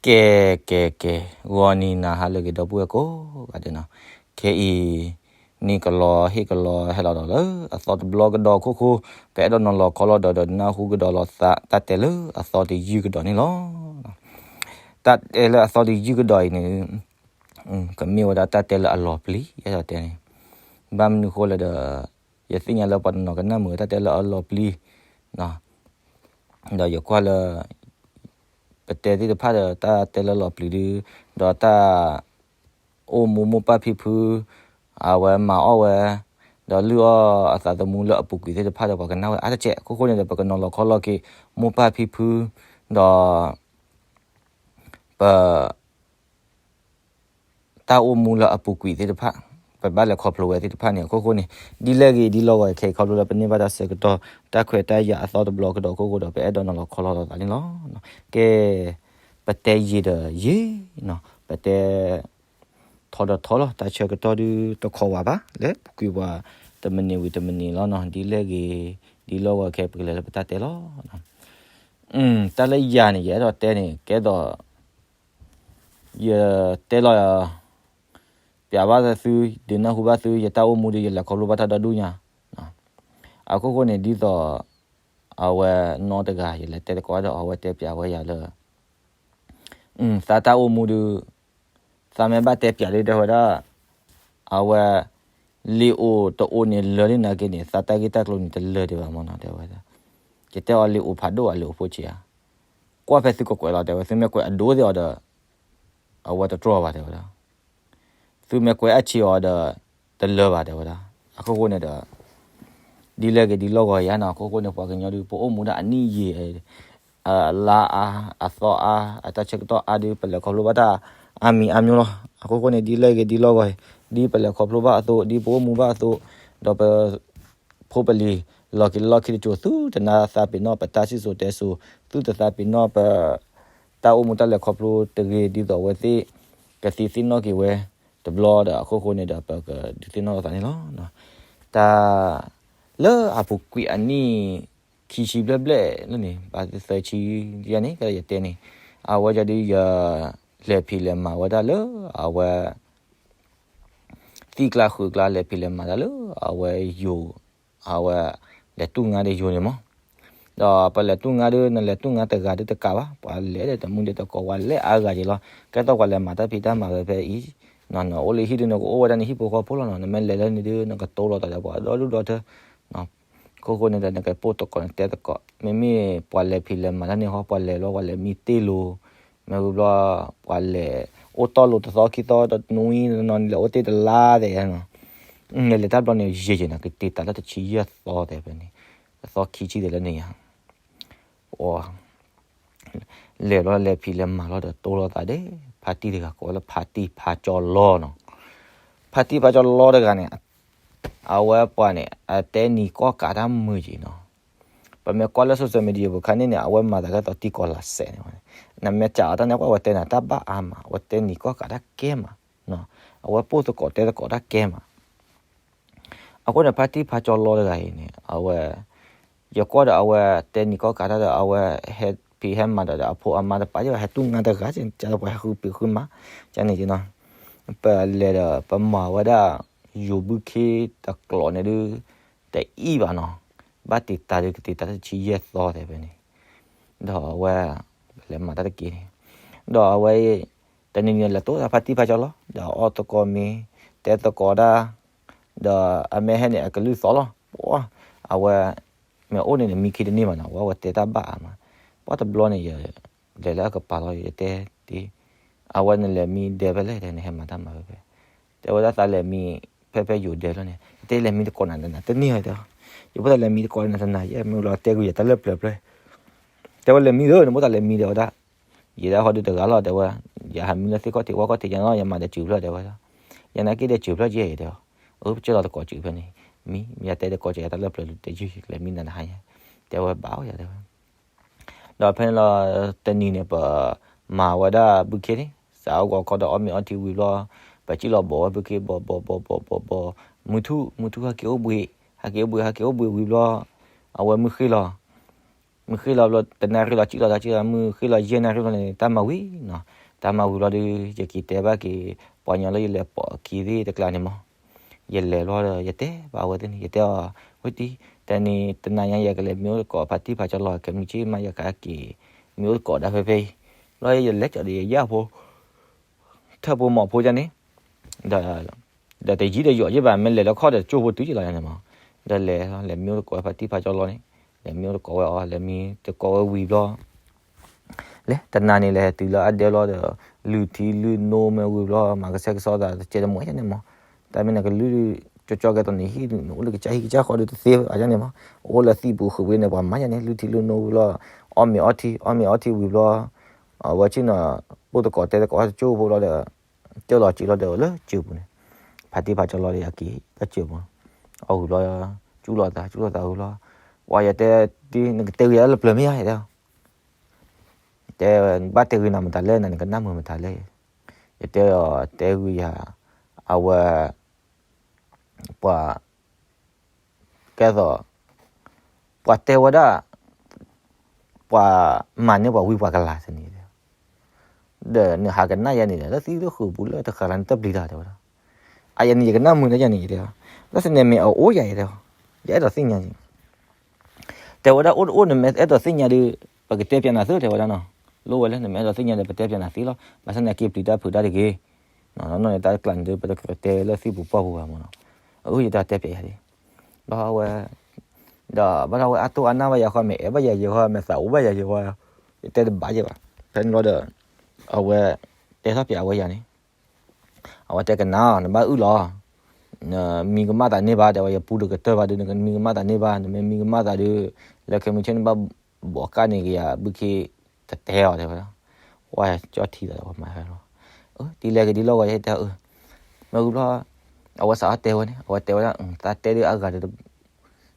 ကဲ ကဲ ကဲ, ဂီၤနံၤနၤဟါလၢအဂ့ၤ ဒီပုၢ်ဝဲၢ်ကိးဂၤဒဲးနီၤ, ခဲအံၤ န့ၣ်ကလီဟ့ၣ်ကလီဟဲလီၤဒီးလၢအသီတဘျီကဒီးအခိၣ်ဃိ, ပအဲၣ်ဒိးနီၤလီၤခီလီၤဒီး ဒီးနၢ်ဟူကဒီးလီၤသး တၢ်တဲလၢအသီတယုၢ်ကဒီးန့ၣ်လီၤ. တၢ်တဲလၢအသီတယုၢ်ကဒီးအံၤန့ၣ် ကမ့ၢ်ဝဲဒၣ်တၢ်တဲလၢအလီၤပျံၤ အဲၣ်ဒိးတဲန့ၣ်, ဘၣ်မနုၤဃိလဲၣ်ဒီး ယသ့ၣ်ညါလၢပှၤတနီၤကနၣ်မုာ်တၢ်တဲလၢအလီၤပျံၤ ဒီးယကွၢ်လၢ ပတဲသ့ၣ်တဖၣ်ဒီး တၢ်တဲလၢလီၤပျံၤဒု ဒီးတၢ်အိၣ်မူမိၢ်ပၢ်ဖံဖု အဝဲမၤအီၣ်ဝဲ ဒီးလုၢ်အီၣ်အသးသမူလၢအပူၤကွံာ်သ့ၣ်တဖၣ်ဒီး ပှၤကနၣ်ဝဲအါတကဲး. အခိၣ်ဃိန့ၣ်ဒီး ပကနီၤလီၤခီလီၤက့ၤ မိၢ်ပၢ်ဖံဖု ဒီး ပ တၢ်အိၣ်မူလၢအပူၤကွံာ်သ့ၣ်တဖၣ်, ပဘၣ်လဲၤခီဖျိဝဲသ့ၣ်တဖၣ်န့ၣ် အခိၣ်ဃိန့ၣ် ဒ်လဲၣ်ဂ့ၤဒ်လဲၣ်ဂ့ၤ ခဲအံၤခီဖျိလၢပန့ၢ်ဘၣ်တၢ်ဆၢကတီၢ် တၢ်ခွဲးတၢ်ယာ်အသီတဘျီကဒီးအခိၣ်ဃိဒီး ပအဲၣ်ဒိးနီၤလီၤခီလီၤသးန့ၣ်လီၤ. ကဲ ပတဲယံာ်ဒီးယံာ်နီၤ, ပတဲထီဒီးထီလီၤ, တၢ်ဆၢကတီၢ်ဒုတခီဝဲဘၣ်, လဲၤပူၤကွံာ်ပှၤတမံးနံးဝံၤတမံးနံးလီၤနီၤ, ဒ်လဲၣ်ဂ့ၤ ဒ်လဲၣ်ဂ့ၤ ခဲအံၤပကလဲၤလၢပတၢ်တဲလီၤ. တၢ်လၢယၤန့ၣ် ယအဲၣ်ဒိးတဲန့ၣ် ကဲသိး ယတဲလီၤ ပျးဘၣ်သု ဒုးနၢ်ဟူဘၣ်သု ယတၢ်အိၣ်မူဒီး ယလဲၤခီဖျိဘၣ်တၢ်ဒီဒူၣ်ညါ, အခိၣ်ဃိန့ၣ် ဒ်သိး အဝဲနီတဂၤ ယလဲၤတဲသကိးဒီး အဝဲတဲပျးဝဲယၤလၢ သးတၢ်အိၣ်မူဒီး သးမ့ၢ်ဘၣ်တဲပျးဒု တဲဝဲဒၣ် အဝဲ လံာ်အိၣ်တအိၣ်န့ၣ်လၢာ်လံနာ်က့န့ၣ် သးတၢ်ဂ့ၢ်တၢ်ကျိၤန့ၣ်တလၢာ်ဒံးဘၣ်မနီၤ တဲဝဲဒၣ်. ယတဲအီၤ လံာ်အိၣ်ဖးဒိၣ်ဧါ လံာ်အိၣ်ဖိဆံးဧါ, ကွၢ်ဖဲသုကကွဲးလီၤ တဲဝဲ, သုမ့ၢ်ကွဲးအဒိသ့ၣ်အီၤဒီး အဝဲတတြီၢ်ဘၣ် တဲဝဲဒၣ်. သုမ့ၢ်ကွဲးအဆံးအီၤဒီး တလၢာ်ဘၣ် တဲဝဲဒၣ်. အခိၣ်ဃိန့ၣ်ဒီး ဒ်လဲၣ်ဂ့ၤဒ်လဲၣ်ဂ့ၤယၤနီၤ, အခိၣ်ဃိန့ၣ် ပှၤကညီဒုး ပအိၣ်မူဒၣ်အနံၣ်ယံာ် အလါအါ အသီအါ အတၢ်ဆၢကတီၢ်အါဒုး ပလဲၤခီဖျိဘၣ်တၢ်အါမံၤအါမျိၤလီၤ. အခိၣ်ဃိန့ၣ် ဒ်လဲၣ်ဂ့ၤဒ်လဲၣ်ဂ့ၤ, ဒ်ပလဲၤခီဖျိဘၣ်အသိး ဒ်ပအိၣ်မူဘၣ်အသိး, ဒီးပ ဖိပလံၤလီၤက့ၤလၢလီၢ်ခံတစိၤ သုတနၢ်သးပ့ၤနီၣ်ပတၢ်စံၣ်စိၤတဲစိၤ, သုတသးပ့ၤနီၣ်ပ တၢ်အိၣ်မူတၢ်လဲၤခီဖျိတဂ့ၤ ဒ်သိးအဝဲသ့ၣ် ကသံသ့ၣ်နီၣ်က့ၤဝဲတဘျီဒီး အခိၣ်ဃိန့ၣ်ဒီး ပကဒုးသ့ၣ်နီၣ်လိာ်သးန့ၣ်လီၤ. တၢ် လၢအပူၤကွံာ်အနံၣ်ခံဆံဘျဲၣ်ဘျဲၣ်လၢန့ၣ် ဘၣ်သၢဆံယဲၢ်န့ၣ် ကယတဲန့ၣ်, အဝဲဒၣ်ဒုးယ လဲၤဖံးလဲၤမၤဝဲဒၣ်လၢ အဝဲ သံၣ်ကျါဃုာ်ကျါ လဲၤဖံးလဲၤမၤတၢ်လၢ အဝဲယိၤ အဝဲ လဲၤတူၢ်ငါဒီးယိၤန့ၣ်မး, ဒီးပလဲၤတူၢ်ငါဒီး နလဲၤတူၢ်ငါတဂၤဒီးတကးဘၣ်, ပှၤလဲၤဒီးတမုၢ်ဒီးတကိး ပှၤလဲၤအါဂၤက့ၤလီၤ. ကဲသိးပှၤလဲၤမၤတၢ်ဖံးတၢ်မၤဝဲဖဲအံၤ, နအိၣ်လၢဟံၣ်ဒုး နကအိၣ်ဝဲဒၣ်နဟံၣ်ဖိဃီဖိလီၤနီၤ, နမ့ၢ်လဲၤလၢန့ၣ်ဒုး နကတိလိာ်သးဒီးပှၤဒီဒူၣ်ဒီထၢ အခိၣ်ဃိန့ၣ်ဒီး နကပိၢ်သကိးနတဲသကိး, မ့မ့ၢ်ပှၤလဲၤဖံးလဲၤမၤတၢ်န့ၣ်ဟီ ပှၤလဲၤဘျီ ပှၤလဲၤမံတ့ၢ်လိၤ, မ့ၢ်ဝံၤဘျီ ပှၤလဲၤအိၣ်တီၢ်လိၤတသီခံသီ တနွံတနီၤန့ၣ် လဲၤအိၣ်တ့ၢ်တလါသဲးနီၤ, နလဲၤတၢ်ဘျီန့ၣ် ယံာ်ယံာ်နီၤ ကတ့ၤတၢ်လၢတဆံယဲၢ်သီသဲးဖဲန့ၣ်, တသီခံဆံသဲးလၢန့ၣ်ယါ လဲၤဘျီလဲၤဖံးလဲၤမၤလီၤဒီး တိလိာ်သးဒဲး, ဖါတံၢ်တဂၤကိးလၢဖါတံၢ်ဖါကၠီလီနီၤ, ဖါတံၢ်ဖါကၠီလီတဂၤန့ၣ် အဝဲပှၤန့ၣ် အတဲနံၤကီၢ်ကးတၢ်မုာ်က့ၤနီၤ, ပမ့ၢ်ကွၢ်လၢ social media ပူၤခါန့ၣ်န့ၣ် အဝဲမၤသးကဲသိးတံၤကီၢ်လၤစဲးန့ၣ်, နမ့ၢ်စးအီၤတၢ်န့ၣ် ကွၢ်ဝဲတဲနၤတၢ်ဘၣ်အါမး, အဝဲတဲနံၤကီၢ်ကးတၢ်ကဲမး, အဝဲပိၢ်သကိးတဲသကိးတၢ်ကဲမး အဃိန့ၣ် ဖါတံၢ်ဖါကၠီလီတဂၤအံၤန့ၣ် အဝဲ ယကွၢ်ဒီးအဝဲတဲနံၤကီၢ်ကးတၢ်ဒီး အဝဲဟဲဖံးဟဲမၤဒီး အဖိအမါတပာ်ယဲဘၣ် ဟဲတူၢ်ငါတဂၤ ကပှၤဟဲဃုပံၤဃုမၤ ကန့ၣ်က့နီၤ, ပလဲၤဒီးပမၤဝဲဒၣ် ယိၤဘုခ့တကျိးန့ၣ်ဒုး တအံၣ်ဘၣ်နီၤ, ဘၣ်တ့ၤတၢ်ဒုး ကတ့ၤတၢ်လၢတဆံယဲၢ်သီသဲးဖဲန့ၣ်, ဒီးအဝဲ ပလဲၤမၤတၢ်တက့ၢ်န့ၣ်, ဒီးအဝဲ တနံၤနံၤလဲၤတိၢ်တၢ်ဖါတံၢ်ဖါကၠီလီၤ ဒီးအီၣ်သကိးမ့ၤ တဲသကိးတၢ် ဒီးအမ့ၢ်ဟဲန့ၣ် အကလုၢ်သီလီၤ, ပှၤ အဝဲ မ့ၢ်အိၣ်န့ၣ်န့ၣ် မံခ့တန့ၢ်ဘၣ်နီၤ, အဝဲ အဝဲတဲတၢ်ဘၣ်အါမး, ပှၤတဘျီန့ၣ် ယလဲၤလၢအကပၤလီၤ ယတဲတ့ၢ်, အဝဲနလဲၤမံဒဲဖဲလဲၣ် တဲ နဟဲမၤတၢ်မၤဖဲဖဲ, တဲဝဲဒၣ်သးလဲၤမံ ဖဲဖဲယိၤဒဲလီၤန့ၣ်, တဲလဲၤမံတကိးနၤနၤတန့ၢ်တဲ, ယဖိသၣ်လဲၤမံတကိးနၤတနၤယဲ မ့ၢ်လီၤတဲဂုာ်ယတၢ်လၢပျၢၤပျၢၤ, တဲဝဲလဲၤမံဒီး နဖိသၣ်လဲၤမံဒီးဝဲဒၣ် ယဲဒၣ်ဟီဒုတဂၤလီၤ တဲဝဲ, ယဟးမံလၢသ့ၣ်ခီၣ်ထံးဝၣ်ခီၣ်ထံးယၤနီၤ ယမၤဒီးစုၤဖျၢၣ်တဲဝဲဒၣ်, ယနာ်က့ဒီးစုၤဖျၢၣ်ကဲတဲ, အၢ ပကၢၢ်လီၤသကိးစုၤဖျၢၣ်န့ၣ်, မံ မ့ၢ်ယတဲသကိးစုၤယတၢ်လၢပျၢၤတယုၢ် လဲၤမံနၤတဟါညါ, တဲဝဲဘၣ်အိၣ်ယၤတဲဝဲ, ဒီးဖဲန့ၣ်လီၤ တနံၤန့ၣ် ပမၤဝဲဒၣ်ဘုခ့န့ၣ် စးအိၣ်ဂီၤခီဒီးအီၣ်မ့ၤအီထံဝံၤဘျီ, ပစံၣ်လီၤဘီးဝဲဘုခ့ဘီးဘီးဘီးဘီးဘီး, မုၢ်ထူၣ် မုၢ်ထူၣ်ဟဲက့ၤအိၣ်ဘှံး, ဟဲက့ၤအိၣ်ဘှံး ဟဲက့ၤအိၣ်ဘှံးဝံၤဘျီ, အဝဲမုၢ်ဃ့ၢ်လီၤ မုၢ်ဃ့လီၤဘျီ တနၣ်ရံၣ်လီၤ စံၣ်လီၤသးစံၣ်လီၤ မုၢ်ဃ့လီၤယဲၢ်နၣ်ရံၣ်ဘျီန့ၣ် တၢ်မၤဝံၤနီၤ. တၢ်မၤဝံၤဘျီဒီး ယက့ၤတဲဘၣ်က့ၤ ပှၤညီလၢယလဲၤပိာ်အခံသ့ၣ်တကျါန့ၣ်မး, ယလဲၤဘျီဒီး ယတဲဘၣ်အဝဲသ့ၣ်န့ၣ် ယတဲအီၤ ဝဲတံၤ တနံၤတနၤညါ ယကလဲၤမ့ၢ်အိၣ်သကိး ဖါတံၢ်ဖါကၠီလီၤ ခဲမုၢ်ဆ့ၣ်မး ယကဟဲက့ၤ မ့ၢ်အိၣ်သကိးဒၣ်ဖဲဖဲအံၤ. ဘျီယလဲၤကီးဒီးယယၣ်ဖိ ထၢၣ်ဖိမီၤဖိဒ်န့ၣ်, ဒီး ဒီးတယံာ်တယီၤယဲၢ်ဘၣ် မ့ၢ်လဲၤလၢခီၣ်ဒီးကၠိဖိတုၤယလီၤန့ၣ်မး, ဒီးလဲၤ လဲၤမ့ၢ်အိၣ်သကိးဖါတံၢ်ဖါကၠီလီၤန့ၣ်, လဲၤမ့ၢ်အိၣ်သကိးဝဲအီၤ လဲၤမ့ၢ်သကိးဝဲဝံၤဘျီ လဲၤတနၤန့ၣ် လဲၤတုၤလၢအဒဲလီၤဒီး လုၢ်ထံလုၢ်နိမ့ၢ်ဝံၤဘျီ မၤကဆှဲကဆှီသးတကဲတမီၤယဲၢ်န့ၣ်မး, တၢ်မ့ၢ်နကလုၢ်ကၠီကၠီကဲသိးန့ၣ် ဟံၣ်နအိၣ်လၢကစၢ်ဟံၣ်ကစၢ်ဃီဒီးတသ့ဘၣ်ယဲၢ်န့ၣ်မး, အိၣ်လၢသံၣ်ပူၤဃုာ်ဝံၤန့ၣ် ပှၤမၤယဲၢ်န့ၣ် လုၢ်ထံလုၢ်နိဝံၤဘျီ အီၣ်မ့ၤအီထံ အီၣ်မ့ၤအီထံဝံၤဘျီ အဝဲဆ့ၣ်နီၤ အိၣ်သကိးတဲသကိးတကၠိဖိဘျီဒီး ကၢၢ်လီၤစ့လီၤဒီးလၢစၢၤပူၤန့ၣ်, ဖါတံၢ်ဖါကၠီလီၤဒီး အက့ၤလၢစၢၤပူၤ, အဝံၤဘျီ ကၠူလိာ်သး ကၠူလိာ်သးဝံၤဘျီ, ပှၤယတဲဒ် နကတဲဂ့ၤယၤလၢပျၢၤမ့ၢ်ယါ ယတဲ, တဲ ဘၣ်တဲဂ့ၤနၤမတၤလဲၣ် နကနၣ်မုာ်မတၤလဲၣ်, ယတဲအီၤ တဲဂ့ၤယၤ အဝဲ ပှၤ ကဲသိး ပှၤတဲဝဲဒၣ် ပှၤမၤန့ၢ်ပှၤဝံပှၤကလၤတန့ၣ်, ဒီးနဟးကနၣ်ယဲၢ်န့ၣ် လၢသံလၢဃုာ်ပူၤလၢတဃာ်လၢနတပျံၤတၢ်တဲဝဲဒၣ်, အယဲၢ်န့ၣ် ယကနၣ်မုာ်လၢယဲၢ်န့ၣ် ယတဲ, လၢသန့ၤမ့ၢ်အအိၣ်ယၤ ယတဲ, ယအဲၣ်ဒိးသ့ၣ်ညါ တဲဝဲဒၣ် အိၣ်တအိၣ် နမ့ၢ်အဲၣ်ဒိးသ့ၣ်ညါဒီး ပကတဲပၠးနၤသ့ တဲဝဲဒၣ်နီၤ, လိၣ်ဝဲလၢ နမ့ၢ်အဲၣ်ဒိးသ့ၣ်ညါဒီး ပတဲပၠးနၤသ့လီၤ, ဘၣ်ဆၣ်သနာ်က့ပျံၤတၢ်ဖုးတၢ်တဂ့ၤ, နီၢ်နီၢ်န့ၣ် တၢ်တကျးန့ၣ်ဒီး ပတကြၢးတဲလၢသံၣ်ပူၤပှၢ်ပူၤဘၣ်မးနီၤ, အၢ ယတၢ်တဲပၠးယၤဒ်, ဒီးအဝဲ ဒီးဘၣ်ဒီးအဝဲအတိၢ်အါနၢ်ဘၣ်ယၤဃီ မ့ၢ်အဲၣ်ဘၣ်ယၤယဲဃီ မ့ၢ်သးအိၣ်ဘၣ်ယၤယဲဃီ, ယတဲတဘၣ်ယဲဘၣ်, ဖဲန့ၣ်လီၤဒီး အဝဲ တဲထီၣ်ပၠးဝဲယၤန့ၣ် အဝဲတဲကနၣ် နဘၣ်အုၣ်လီၤ, နမံကမၣ်သးန့ၢ်ဘၣ် တဲဝဲ ယပူၤတကတၢၢ်ဘၣ်ဒီး နကမံကမၣ်သးန့ၢ်ဘၣ် နမ့ၢ်မံကမၣ်သးဒီး လၢခဲမုၢ်ဆ့ၣ်န့ၣ်ဘၣ်ဘိးကၣ်န့ၢ်က့ၤယၤ ဘုခ့တတဲအီၤ တဲဝဲဒၣ်, ဝဲကၠီထံသးဒီး ပှၤမၤဟဲလီၤ, အၢ ဒ်လဲၣ်ဂ့ၤဒ်လဲၣ်ဂ့ၤ ယတဲအၢ, မ့ၢ်ဝံၤဘျီ အဝဲစးထီၣ်တဲဝဲန့ၣ် အဝဲတဲဝဲဒၣ် သးတဲဒ်အဂၤဒီး သး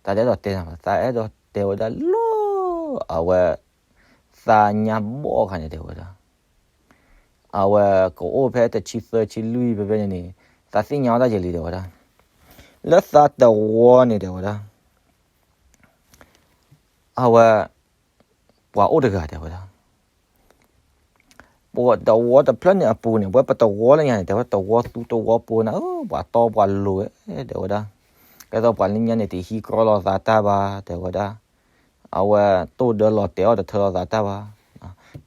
တအဲၣ်ဒိးတဲနၤဘၣ် သးအဲၣ်ဒိးတဲဝဲဒၣ်လၢ အဝဲ သးညါဘီၣ်အခါန့ၣ် တဲဝဲဒၣ် အဝဲကအိၣ်ဖဲတဆံသၢဆံလွံၢ်ဖဲဖဲန့ၣ်န့ၣ် သးသ့ၣ်ညါအီၣ်တၢ်ယဲၢ်လံ တဲဝဲဒၣ်, လၢသးတဝီန့ၣ် တဲဝဲဒၣ်, အဝဲ ပှၤအိၣ်တဂၤ တဲဝဲဒၣ်, ပတဝီတဖျၢၣ်န့ၣ်အပူၤန့ၣ် ပဝဲပတဝီလၢညါန့ၣ် တဲဝဲ တဝီသူတဝီပိၤန့ၣ် အၢ ပှၤတီပှၤလိၤဝဲ တဲဝဲဒၣ်, ကဲသိးပှၤလၢညါန့ၣ် တဟံးကြီလိာ်သးတၢ်ဘၣ် တဲဝဲဒၣ်, အဝဲတိၢ်ဒၢလီၤတဲာ်အီၣ်တထၢလိာ်သးတၢ်ဘၣ်,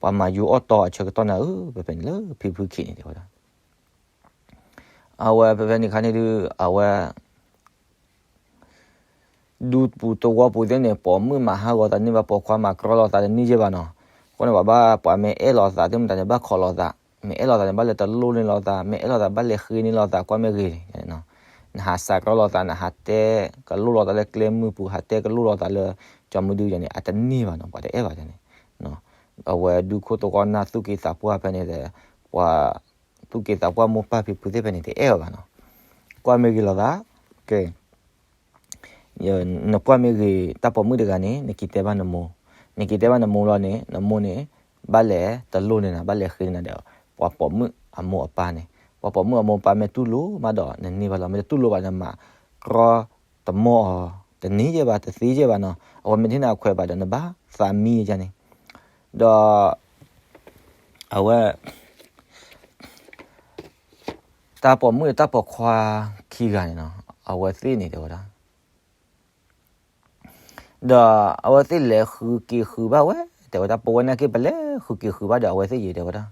ပှၤမၤယိအီၣ်တီအဆၢကတီၢ်န့ၣ် အၢ ဖဲဖဲန့ၣ်လၢဖံဖုခံးန့ၣ် တဲဝဲဒၣ်, အဝဲဖဲဖဲန့ၣ်ခါန့ၣ်ဒုး အဝဲ ဒူပူၤတဝီပူၤသ့ၣ်န့ၣ် ပိာ်မုၣ်မၤဟးဂီၤသးန့ၢ်ဘၣ် ပိာ်ခွါမၤကြီလိာ်သးတန့ၢ်ယဲၢ်ဘၣ်နီၤ, အဃိန့ၣ် ပှၤဘၣ်ပှၤမ့ၢ်အဲၣ်လိာ်သးသ့ၣ်မတၤန့ၣ် ဘၣ်ခိးလိာ်သး, မ့ၢ်အဲၣ်လိာ်သးန့ၣ် ဘၣ်လဲၤတလိၣ်န့ၢ်လိာ်သး, မ့ၢ်အဲၣ်လိာ်သးဘၣ်လဲၤဃ့န့ၢ်လိာ်သး ကွၢ်မ့ၢ်ဂ့ၤ, နဟးစးကြီလိာ်သး နဟးတဲကလိၣ်လိာ်သးလၢကျဲမုၢ်ပူၤ ဟးတဲကလိၣ်လိာ်သးလၢ ကၠီမုၢ်ဒုယၤန့ၣ် အတန့ၢ်ဘၣ်နီၤ ပှၤတအဲၣ်ဘၣ်န့ၣ်, အဝဲဒူခိၣ်သဝီနၢ်သူၣ်က့သးပှၢ်ဖဲန့ၣ်ဒီး ပှၤ သူၣ်က့သးပှၢ်မိၢ်ပၢ်ဖံဖုသ့ၣ်ဖဲန့ၣ် တအဲၣ်ဘၣ်ဘၣ်နီၤ, ကွၢ်မ့ၢ်ဂ့ၤလိာ်သး, ကဲ နကွၢ်မ့ၢ်ဂ့ၤ တၢ်ပိာ်မုၣ်တဂၤန့ၣ် နက့ၤတဲဘၣ်နမိၢ်, နက့ၤတဲဘၣ်နမိၢ်လီၤန့ၣ် နမိၢ်န့ၣ် ဘၣ်လဲၤတလိၣ်န့ၢ်နၤ ဘၣ်လဲၤဃ့န့ၢ်နၤဒီး ပှၤပိာ်မုၣ်အမိၢ်အပၢ်န့ၣ်, ပှၤပိာ်မုၣ်အမိၢ်အပၢ်မ့ၢ်တူၢ်လိာ်မးဒီး နန့ၢ်ဘၣ်လီၤ, မ့ၢ်တတူၢ်လိာ်ဘၣ် နမၤကြီတမီၢ်အီၤ တန့ၢ်ယဲၢ်ဘၣ် တသ့ယဲၢ်ဘၣ်နီၤ, အဝဲမ့ၢ်တဟ့ၣ်နၤအခွဲးဘၣ်ဒီး နဘၣ်သးမံယဲၢ်န့ၣ်, ဒီး အဝဲ တၢ်ပိာ်မုၣ်ဒီးတၢ်ပိာ်ခွါခံဂၤန့ၣ်နီၤ, အဝဲသ့ၣ်န့ၣ်တဲဝဲဒၣ်, ဒီးအဝဲသ့ၣ်လဲၤဃုက့ၤဃုဘၣ်ဝဲ တဲဝဲဒၣ်, ပဝဲနာ်က့ပလဲၤဃုက့ၤဃုဘၣ်ဒီးအဝဲသ့ၣ်ယဲၢ်တဲဝဲဒၣ်,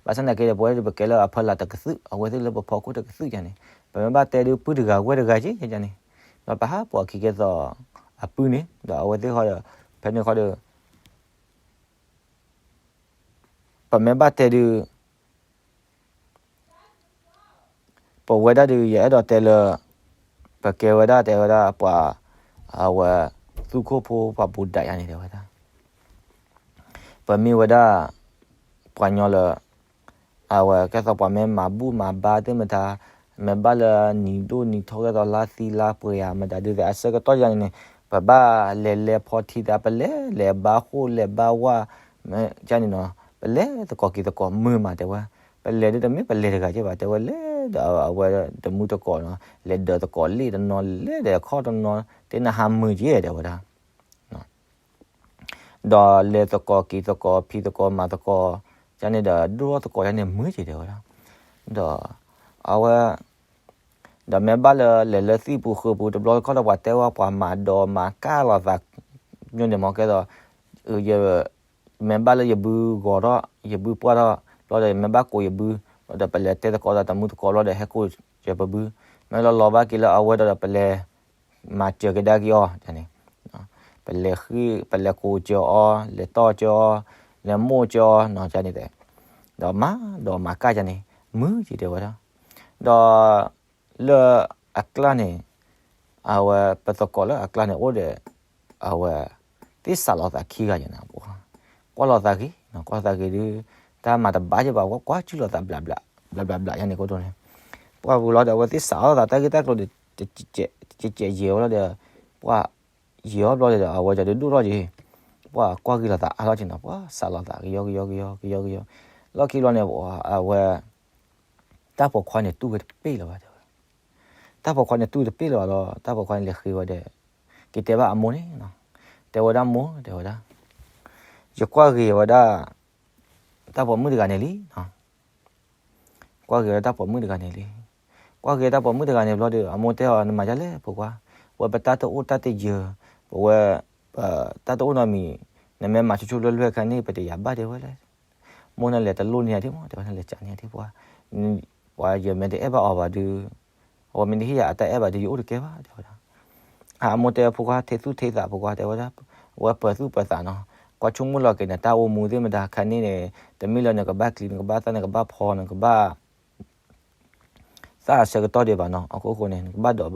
ဘၣ်ဆၣ်နာ်က့ဒီး ပဝဲဒၣ်ပကဲလၢအဖီလာ်တကသုၣ် အဝဲသ့ၣ်လၢပဖီခိၣ်တကသုၣ်ယဲၢ်န့ၣ်, ပမ့ၢ်ဘၣ်တဲဒုးပုၢ်တဂၤဝဲၢ်တဂၤယဲၢ်ယဲၢ်န့ၣ်, ဒီးပဟးပိာ်အခံကဲသိးအပုၢ်န့ၣ် ဒီးအဝဲသ့ၣ်ဃီဒီး ဖဲန့ၣ်ဃီဒီး ပမ့ၢ်ဘၣ်တဲဒုး ပဝဲဒၣ်ဒုး ယအဲၣ်ဒိးတဲလၢ ပကဲဝဲဒၣ်တဲဝဲဒၣ်ပှၤ အဝဲ သူၣ်ခိၣ်ဖိပှၤဘူးဒးယါန့ၣ်တဲဝဲဒၣ်, ပမ့ၢ်ဝဲဒၣ် ပှၤညီလၢ အဝဲကဲသိးပှၤမ့ၢ်မၤဘူၣ်မၤဘါသ့ၣ်မတၤ, မ့ၢ်ဘၣ်လၢနံၤဒိၣ်နံၤထီၣ်ကဲသိးလါသံလါပှဲၤဧါ မတၤဒုးသ့ၣ်အဆၢကတီၢ်ယါန့ၣ်န့ၣ် ပဘၣ်လဲၤလဲၤဖီထံသး ပလဲၤလဲၤဘါဃိၣ်လဲၤဘါဝၣ် ကန့ၣ်နီၤ, ပလဲၤသကိးက့ၤသကိးမုာ်မးတဲဝဲ, ပလဲၤဒုးတမ့ၢ်ပလဲၤတဂၤကဲဘၣ် တဲဝဲလဲၤဒီးအဝဲတမုၢ်တကိးနီၤ, လဲၤဒၢးသကိးလ့ၣ်တနီၤ လဲၤဒီးခီၣ်တနီၤ တဲနဟးမုာ်က့တဲဝဲဒၣ်. ဒီးလဲၤသကိးက့ၤသကိး ဖံးသကိးမၤသကိး ကန့ၣ်ဒီး ဒိၣ်ထီၣ်သကိးယါန့ၣ် မုာ်က့ၤတဲဝဲဒၣ်. ဒီးအဝဲ ဒီးမ့ၢ်ဘၣ်လၢလဲၤလၢသံၣ်ပူၤဃုာ်ပူၤတဘျီတခီၣ်ဒီး ပှၤတဲဝဲပှၤမၤဒိးမၤကၢ်လိာ်သး ညိန့ၣ်မ့ၢ်ကဲသိး မ့ၢ်ဘၣ်လၢယဘုဂီၤထီၣ် ယဘုပှၢ်ထီၣ် ဘျီဒီးမ့ၢ်ဘၣ်ကိးယဘု ဒီးပလဲၤတဲသကိးသးတမုာ်သကိးဘျီဒီး ဟဲကိးယဘု မ့ၢ်လီၤလီၤဘၣ်က့ၤလၢအဝဲဒီး ပလဲၤမၤစၢၤကဒါက့ၤအီၤန့ၣ် ပလဲၤဃ့ ပလဲၤကိးစၢၤအီၤ လဲၤတီၢ်စၢၤအီၤ လဲၤမိၢ်စၢၤအီၤနီၤ ကန့ၣ်တဲ ဒီးမၤဒိးမၤကၢ်ကန့ၣ် မုာ်က့ၤတဲဝဲဒၣ်. ဒီး လၢအကျါန့ၣ် အဝဲပသကိးလၢအကျါန့ၣ်အိၣ်ဒီး အဝဲ သ့ၣ်စးလိာ်သးခံဂၤယဲၢ်န့ၣ် ကွၢ်လိာ်သးဂ့ၤ ကွၢ်လိာ်သးဂ့ၤဒုး တၢ်မၤတဘၣ်ယဲၢ်ဘၣ် ကွၢ်ကွၢ်စုလိာ်သး ဘျးဘျးဘျးဘျးယဲၢ်န့ၣ် ကိတိၢ်န့ၣ် ပှၢ်ပူၤလီၤဒီး အဝဲသ့ၣ်စးလိာ်သးတၢ်ဂ့ၢ်တၢ်ကျိၤဒီး တကဲးကဲးယဲၢ်ဝဲလီၤဒီး ပှၢ်ယဲၢ်အီၤဘျီဒီး အဝဲကဒုးဒိၣ်ထီၣ်က့ၤ ပှၢ်ကွၢ်ဂ့ၤလိာ်သးအါထီၣ်က့ၤနီၤ ပှၢ်စးလိာ်သးကယီကယီကယီကယီကယီ လီၢ်ခံဘျီန့ၣ် အဝဲ တၢ်ပိာ်ခွါန့ၣ်တူၢ်ဝဲတပ့ၢ်လၢၤဘၣ်တဲဝဲ တၢ်ပိာ်ခွါန့ၣ်တူၢ်တပ့ၢ်လၢၤဘၣ်လီၤ တၢ်ပိာ်ခွါန့ၣ်လဲၤဃ့ဝဲဒီး က့ၤတဲဘၣ်အမိၢ်န့ၣ်နီၤ တဲဝဲဒၣ်မိၢ် တဲဝဲဒၣ် ယကွၢ်ဂ့ၤဝဲဒၣ် တၢ်ပိာ်မုၣ်တဂၤန့ၣ်လံနီၤ ကွၢ်ဂ့ၤဝဲဒၣ်တၢ်ပိာ်မုၣ်တဂၤန့ၣ်လံ ကွၢ်ဂ့ၤတၢ်ပိာ်မုၣ်တဂၤန့ၣ်ဘျီဒီး အမိၢ်တဲအီၤ နမၤဒ်လဲၣ်ဖိခွါ ဝဲပတၢ်တအိၣ်တၢ်တယၢၤ ပဝဲ ပတၢ်တအိၣ်နီတမံၤ နမ့ၢ်မၤဆိဆိလွဲလွဲခါန့ၣ် ပတယာ်ဘၣ်တဲဝဲလဲၣ် မိၢ်နလဲၤတလိၣ်န့ၢ်ယၤဒံးမး တဲဝဲနလဲၤကးန့ၢ်ယၤဒံးပှၤ ပှၤယမဲာ်တအဲၣ်ဘၣ်အီၤဘၣ်ဒုး အဝဲမ့ၢ်တဟ့ၣ်ယၤအတၢ်အဲၣ်ဘၣ်ဒုး ယအိၣ်တကဲဘၣ် တဲဝဲဒၣ်. အမိၢ်တဲဖိခွါ ထဲသူၣ်ထဲသးဖိခွါ တဲဝဲဒၣ် ဝဲပၢၤသူၣ်ပၢၤသးနီၤ ကွၢ်ဆိကမိၣ်လီၤက့ၤနတၢ်အိၣ်မူသ့ၣ်မတၤ ခါန့ၣ်န့ၣ် တမ့ၢ်လၢနကဘၣ်ကျံၤ နကဘၣ်သၣ် နကဘၣ်ဖီ နကဘၣ် သၣ်အဆၢကတီၢ်ဒံးဘၣ်နီၤ အခိၣ်ဃိန့ၣ် နကဘၣ်ဒိး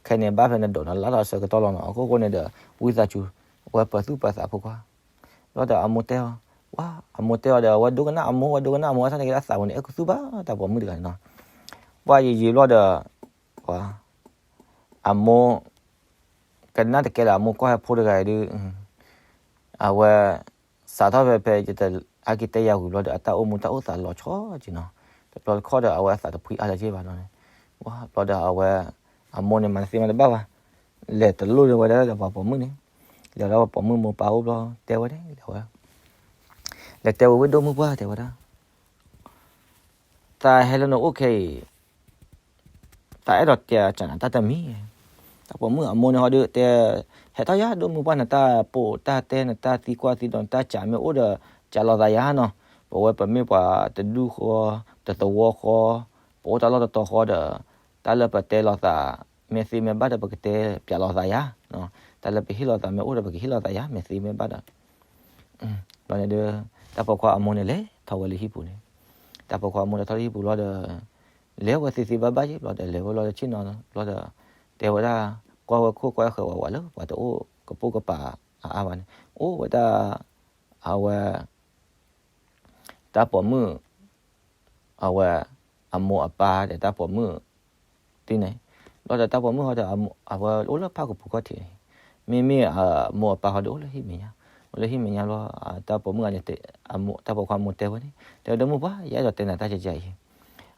ခဲန့ၣ်ဘၣ်ဖဲနဒိးနလၢထီၣ်အဆၢကတီၢ်လီၤနီၤ အခိၣ်ဃိန့ၣ်ဒီး ဝံသးစူၤ ဝဲပၢၤသူၣ်ပၢၤသးဖိခွါ ဘျီဒီးအမိၢ်တဲအီၤ ဝါ အမိၢ်တဲအီၤဒီး အဝဲဒိကနၣ်အမိၢ် ဝဲဒိကနၣ်အမိၢ် အဆၣ်န့ၣ်က့ၤဒၣ်သးပူၤန့ၣ် အဲၣ်ကူသူၣ်ဘၣ် တၢ်ပိာ်မုၣ်တဂၤန့ၣ်နီၤ ပှၢ်ယံာ်ယံာ်ဘျီဒီး ပှၤ အမိၢ် ကနၣ်တကဲလၢအမိၢ်ကွၢ်ဟဲဖိတဂၤအံၤဒုး အဝဲ စးထီၣ်ဖဲဖဲ ယတအါက့ၤတဲယၤဝံၤဘျီဒီး အတၢ်အိၣ်မူတၢ်အိၣ်သးလီၤဆီက့ၤနီၤ တဘျီတခီၣ်ဒီး အဝဲအသးတဖှံအါလၢၤဘၣ်နီၤ ဘျီဒီးအဝဲ အမိၢ်န့ၣ်မၤတသ့မၤတဘၣ်ဘၣ် လဲၤတလိၣ်န့ၢ်ဝဲဒၣ်ဒီးပှၤပိာ်မုၣ်န့ၣ် လဲၤဒီးပှၤပိာ်မုၣ်မိၢ်ပၢ်အိၣ်ဘျီ တဲဝဲန့ၣ် လဲၤဝဲ လဲၤတဲဝဲဝဲဒိၣ်မုၢ်ပှၢ်တဲဝဲဒၣ် သးဟဲလၢနအိၣ်ခဲအံၤ သးအဲၣ်ဒိးတဲကနၤတၢ်တမံၤ တၢ်ပိာ်မုၣ်အမိၢ်န့ၣ်ဟီဒုးတဲ ဟဲထီၣ်ယၤ ဒိၣ်မုၢ်ပှၢ် နတၢ်ပိာ်တၢ်တဲ နတၢ်သံကွၢ်သံဒိး နတၢ်စံးမ့ၢ်အိၣ်ဒီး စံးလိာ်သးယၤနီၤ ပဝဲပမ့ၢ်ပှၤတဒူၣ်ဃီ တသဝီဃီ ပအိၣ်တၢ်လီၢ်တတီၤဃီဒီး တၢ်လၢပတဲလိာ်သး မ့ၢ်သ့မ့ၢ်ဘၣ်ဒီး ပကတဲပျးလိာ်သးယၤ တၢ်လၢပဟ့ၣ်လိာ်သးမ့ၢ်အိၣ်ဒီး ပကဟ့ၣ်လိာ်သးယၤ မ့ၢ်သ့မ့ၢ်ဘၣ်ဒီး ဘျီန့ၣ်ဒီး တၢ်ပိာ်ခွါအမိၢ်န့ၣ်လဲၤထီၣ်ဝဲလၢဟံၣ်ပူၤန့ၣ် တၢ်ပိာ်ခွါအမိၢ်လဲၤထီၣ်လၢဟံၣ်ပူၤလီၤဒီး လဲၤဝဲသ့သ့ဘၣ်ဘၣ်ယံၤဘျီဒီး လဲၤဝဲလီၤဒီးဆ့ၣ်နီၤဘျီဒီး တဲဝဲဒၣ် ကွၢ်ဝဲခိၣ်ကွၢ်ဃၢၤဝဲဝဲလၢ ပှၤတအိၣ်ကပိာ်ကပၤအါအါဘၣ်န့ၣ် အိၣ်ဝဲဒၣ် အဝဲ တၢ်ပိာ်မုၣ် အဝဲ အမိၢ်အပၢ်ဒီးတၢ်ပိာ်မုၣ် သ့ၣ်န့ၣ် ဘျီဒီးတၢ်ပိာ်မုၣ်ဟီဒီး အဝဲအိၣ်လၢဖၣ်ကပူၤခီၣ်ထံးန့ၣ် မ့မ့ၢ်အမိၢ်အပၢ်ဟီဒီးအိၣ်လၢဟံၣ်မဲာ်ညါ အိၣ်လၢဟံၣ်မဲာ်ညါဘျီ တၢ်ပိာ်မုၣ်ဂၤန့ၣ် တၢ်ပိာ်ခွါမိၢ်တဲဝဲန့ၣ် တဲဝဲဒိၣ်မုၢ်ပှၢ် ယအဲၣ်ဒိးတဲနၤတၢ်ကကါအံၤ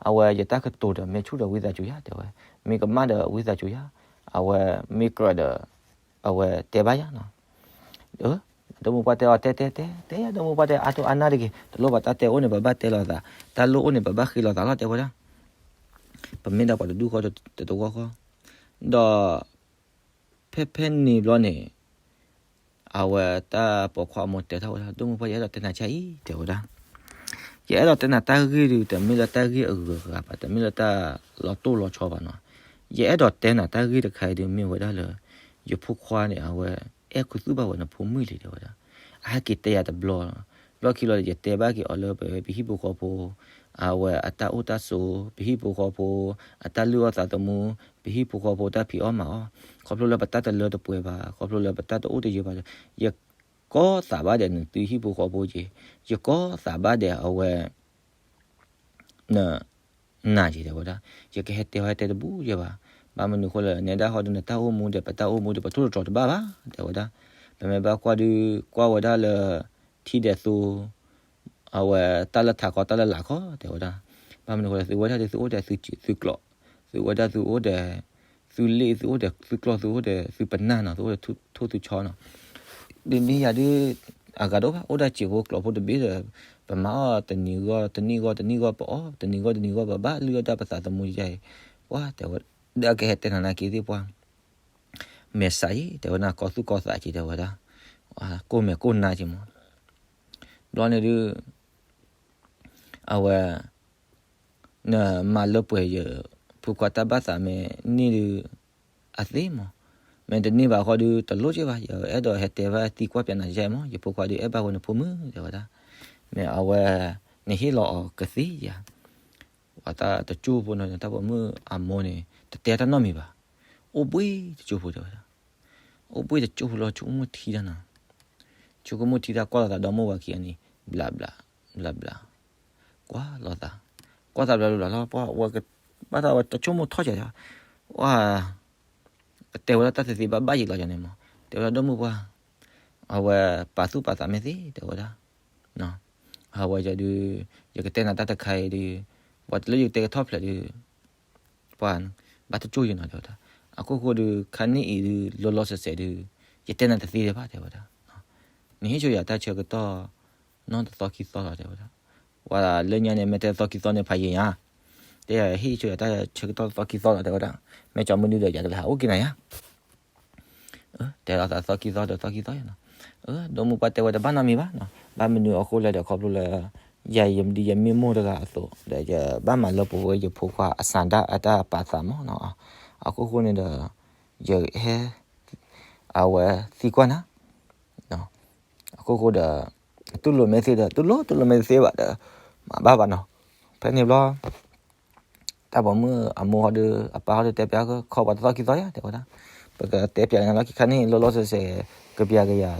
အဝဲယတၢ်ကတိၤဒီး မ့ၢ်ဆူၣ်ဒီးဝံသးစူၤယၤ တဲဝဲ မ့ၢ်ကမၣ်ဒီးဝံသးစူၤယၤ အဝဲမ့ၢ်ကြၢးဒီး အဝဲတဲဘၣ်ယၤနီၤ ဒိၣ်မုၢ်ပှၢ်တဲအီၤ တဲတဲတဲ တဲယၤ ဒိၣ်မုၢ်ပှၢ်တဲ အါတိၢ်အါနၢ်တဂ့ၤ တလိၣ်ဘၣ်တၢ်တဲအိၣ်န့ၣ် ပဘၣ်တဲလိာ်သး တၢ်လိၣ်အိၣ်န့ၣ် ပဘၣ်ဃ့လိာ်သးလီၤ တဲဝဲဒၣ် ပမ့ၢ်ဒၣ်ပှၤတဒူၣ်ဃီတသဝီဃီ ဒီး ဖဲဖဲန့ၣ်ဘျီန့ၣ် အဝဲတၢ်ပိာ်ခွါအမိၢ်တဲထီၣ်ဝဲဒၣ် ဒိၣ်မုၢ်ပှၢ် ယအဲၣ်ဒိးတဲနၤကါအံၤ တဲဝဲဒၣ် ယအဲၣ်ဒိးတဲနၤတၢ်ဂ့ၢ်ဒုး တမ့ၢ်လၢတၢ်ဂ့ၢ်အဂုၤအဂၤဘၣ် တမ့ၢ်လၢတၢ်လီၤတိၢ်လီၤဆီဘၣ်နီၤ ယအဲၣ်ဒိးတဲနၤတၢ်ဂ့ၢ်တခါအံၤဒုး မ့ၢ်ဝဲဒၣ်လၢ ယဖိခွါန့ၣ် အဝဲ အဲၣ်ကူသူၣ်ဘၣ်ဝဲနဖိမုၣ်လံ တဲဝဲဒၣ် အဟဲက့ၤတဲယၤတဘျီ ဘျီခံလီၤဒီး ယတဲဘၣ်က့ၤအီၤလၢပဝဲပဟံၣ်ဖိဃီဖိ အဝဲအတၢ်အိၣ်တၢ်ဆိး ပဟံၣ်ဖိဃီဖိ အတၢ်လုၢ်အီၣ်သးသမူ ပဟံၣ်ဖိဃီဖိတၢ်ဖံးအီၣ်မၤအီၣ် ခီဖျိလၢပတၢ်တလၢတပှဲၤဘၣ် ခီဖျိလၢပတၢ်တအိၣ်တယၢၤဘၣ်ဒီး ယကီသးဘၣ်ဒီးနသုဟံၣ်ဖိဃီဖိက့ၤ ယကီသးဘၣ်ဒီးအဝဲ န နၤက့ၤတဲဝဲဒၣ် ယကဟဲတဲဟဲတဲတဘူၣ်ယဲဘၣ် ဘၣ်မနုၤဃိလဲၣ် နဲဒၣ်ဃီဒုးနတၢ်အိၣ်မူဒီး ပတၢ်အိၣ်မူဒီး ပထိၣ်တတြီၤတဘၣ်ဘၣ် တဲဝဲဒၣ် ပမ့ၢ်ဘၣ်ကွၢ်ဒုး ကွၢ်ဝဲဒၣ်လၢ ထံဒဲးသိ အဝဲတၢ်လၢထးခီတၢ်လၢလာ်ခီ တဲဝဲဒၣ် ဘၣ်မနုၤဃိလဲၣ် သုဝဲဒၣ်ဒုးသုအိၣ်ဒီးသုကျိာ် သုဝဲဒၣ်သုအိၣ်ဒီး သုလ့ၣ် သုအိၣ်ဒီးသုကျီၢ် သုအိၣ်ဒီးသုပနၢ်နီၤ သုအိၣ်ဒီးထိၣ်သုဆီနီၤ ဒ်န့ၣ်ယၤဒုး အဂၤတအိၣ်ဘၣ်, အိၣ်ဒၣ်စံာ်ဖိကျိာ်ဖိတဘ့ၣ်ဒီး ပမၤအီၣ်တနံၤဂီၢ်တနံၣ်ဂီၢ်တနံၣ်ဂီၢ် ပအီၣ်တနံၤဂီၢ်တနံၣ်ဂီၢ် ပဘၣ်လုၢ်အီၣ်ဒၣ်ပသးသမူယါအံၤ, ပှၤတဲဝဲ, ဒီးကဟဲတဲနၤနာ်က့သ့ၣ်ပှၤ မဲာ်ဆှးအံၤ တဲဝဲဒၣ် ကီသူၣ်ကီသးက့ၤ တဲဝဲဒၣ်, ကိၢ်မဲာ်ကိၢ်နါက့ၤမး, ဘျီန့ၣ်ဒုး အဝဲ နမၤလၢပှဲၤယဖိခွါတၢ်ဘၣ်သးမ့ၢ်န့ၢ်ဒုး အသ့မး, မ့ၢ်တန့ၢ်ဘၣ်ဃီဒုး တလိၣ်က့ၤဘၣ်, ယအဲၣ်ဒိးဟဲတဲဘၣ်သံကွၢ်ပျးနၤယဲၢ်မး, ယဖိခွါဒုးအဲၣ်ဘၣ်ဝဲနဖိမုၣ် တဲဝဲဒၣ်, မ့ၢ်အဝဲ နဟ့ၣ်လီၤအီၤကသ့ဧါ, ပှၤတၢ်တကၠိၢ်ဖိန့ၣ် တၢ်ပိာ်မုၣ်အမိၢ်န့ၣ် တတဲတၢ်နီတမံၤဘၣ်, အိၣ်ဘှံးတကၠိၢ်ဖိတဲဝဲဒၣ်, အိၣ်ဘှံးတကၠိၢ်ဖိလီၤ ဆိကမိၣ်ထံတၢ်နီၤ, ဆိကမိၣ်ထံတၢ် ကွၢ်လိာ်သးဒီမိၢ်ဝၤခံဂၤန့ၣ် ဘျးဘျး ဘျးဘျး, ကွၢ်လိာ်သး, ကွၢ်သးဘျးဘျးလီၤ ပှၤဝဲ ဘၣ်သးဝဲတဆိကမိၣ်ထီၣ်ကဲး, ဝဲ တဲဝဲဒၣ်တၢ်သ့သ့ဘၣ်ဘၣ်ယံာ်လီၤယၤန့ၣ်မး, တဲဝဲဒၣ်ဒီမိၢ်ပှၢ်, အဝဲပာ်သူၣ်ပာ်သးမ့ၢ်သ့ တဲဝဲဒၣ်, အဝဲဒုး ယကတဲနၤတၢ်တခါအံၤဒုး, ပှၤတလၢယကတဲကထီၣ်ဖျဲးဒုး ပှၤ ဘၣ်တကၠိၢ်ယံၤနီၤ တဲဝဲဒၣ်, အခိၣ်ဃိဒုး ခါန့ၣ်အံၤဒုး လီၤလီၤဆဲးဆဲးဒုး ယတဲနၤတသ့ဒံးဘၣ် တဲဝဲဒၣ်, နဟ့ၣ်ဆိယၤတၢ်ဆၢကတီၢ် နီၢ်တသီခံသီလီၤ တဲဝဲဒၣ်, ပှၤလၢညါန့ၣ် မ့ၢ်တဲသီခံသီန့ၣ် ဖးယံာ်ညါ, တဲယၤဟ့ၣ်ဆိယၤတၢ်ဆၢကတီၢ်တသီခံသီလီၤ တဲဝဲဒၣ်, မ့ၢ်ကၠီမုၢ်ဒုဒီး ယကလဲၤဟးအိၣ်က့ၤနၤယါ တဲလီၤသးသီခံသီဒီးသီခံသီယါနီၤ, ဒီမိၢ်ပှၢ်တဲဝဲတဘၣ်နီတမံၤဘၣ်နီၤ, ဘၣ်မနုၤအဃိလဲၣ်ဒီး ခီဖျိလၢ ယၤယမ့ၢ်ဒ်ယမ့ၢ်မိၢ်တဂၤအသိး ဒီးယဘၣ်မၤလၢပှဲၤဝဲယဖိခွါအစၢ်ဒၣ်အတၢ်ပာ်သးမးနီၤ, အခိၣ်ဃိန့ၣ်ဒီး ယဟဲ အဝဲသံကွၢ်နၤ အခိၣ်ဃိဒီး တူၢ်လိာ်မ့ၢ်သ့ဒီး တူၢ်လိာ် တူၢ်လိာ်မ့ၢ်တသ့ဘၣ်ဒီး မၤဘၣ်ဘၣ်နီၤ, ဖဲန့ၣ်ဘျီ တၢ်ပိာ်မုၣ်အမိၢ်ဟီဒီး အပၢ်ဟီဒီးတဲပျး ခီပှၤတသီခံသီယါ တဲဝဲဒၣ်, ပကတဲပျးနၤလီၢ်ခံခါန့ၣ် လီၤလီၤဆဲးဆဲး ကပျးကယၤ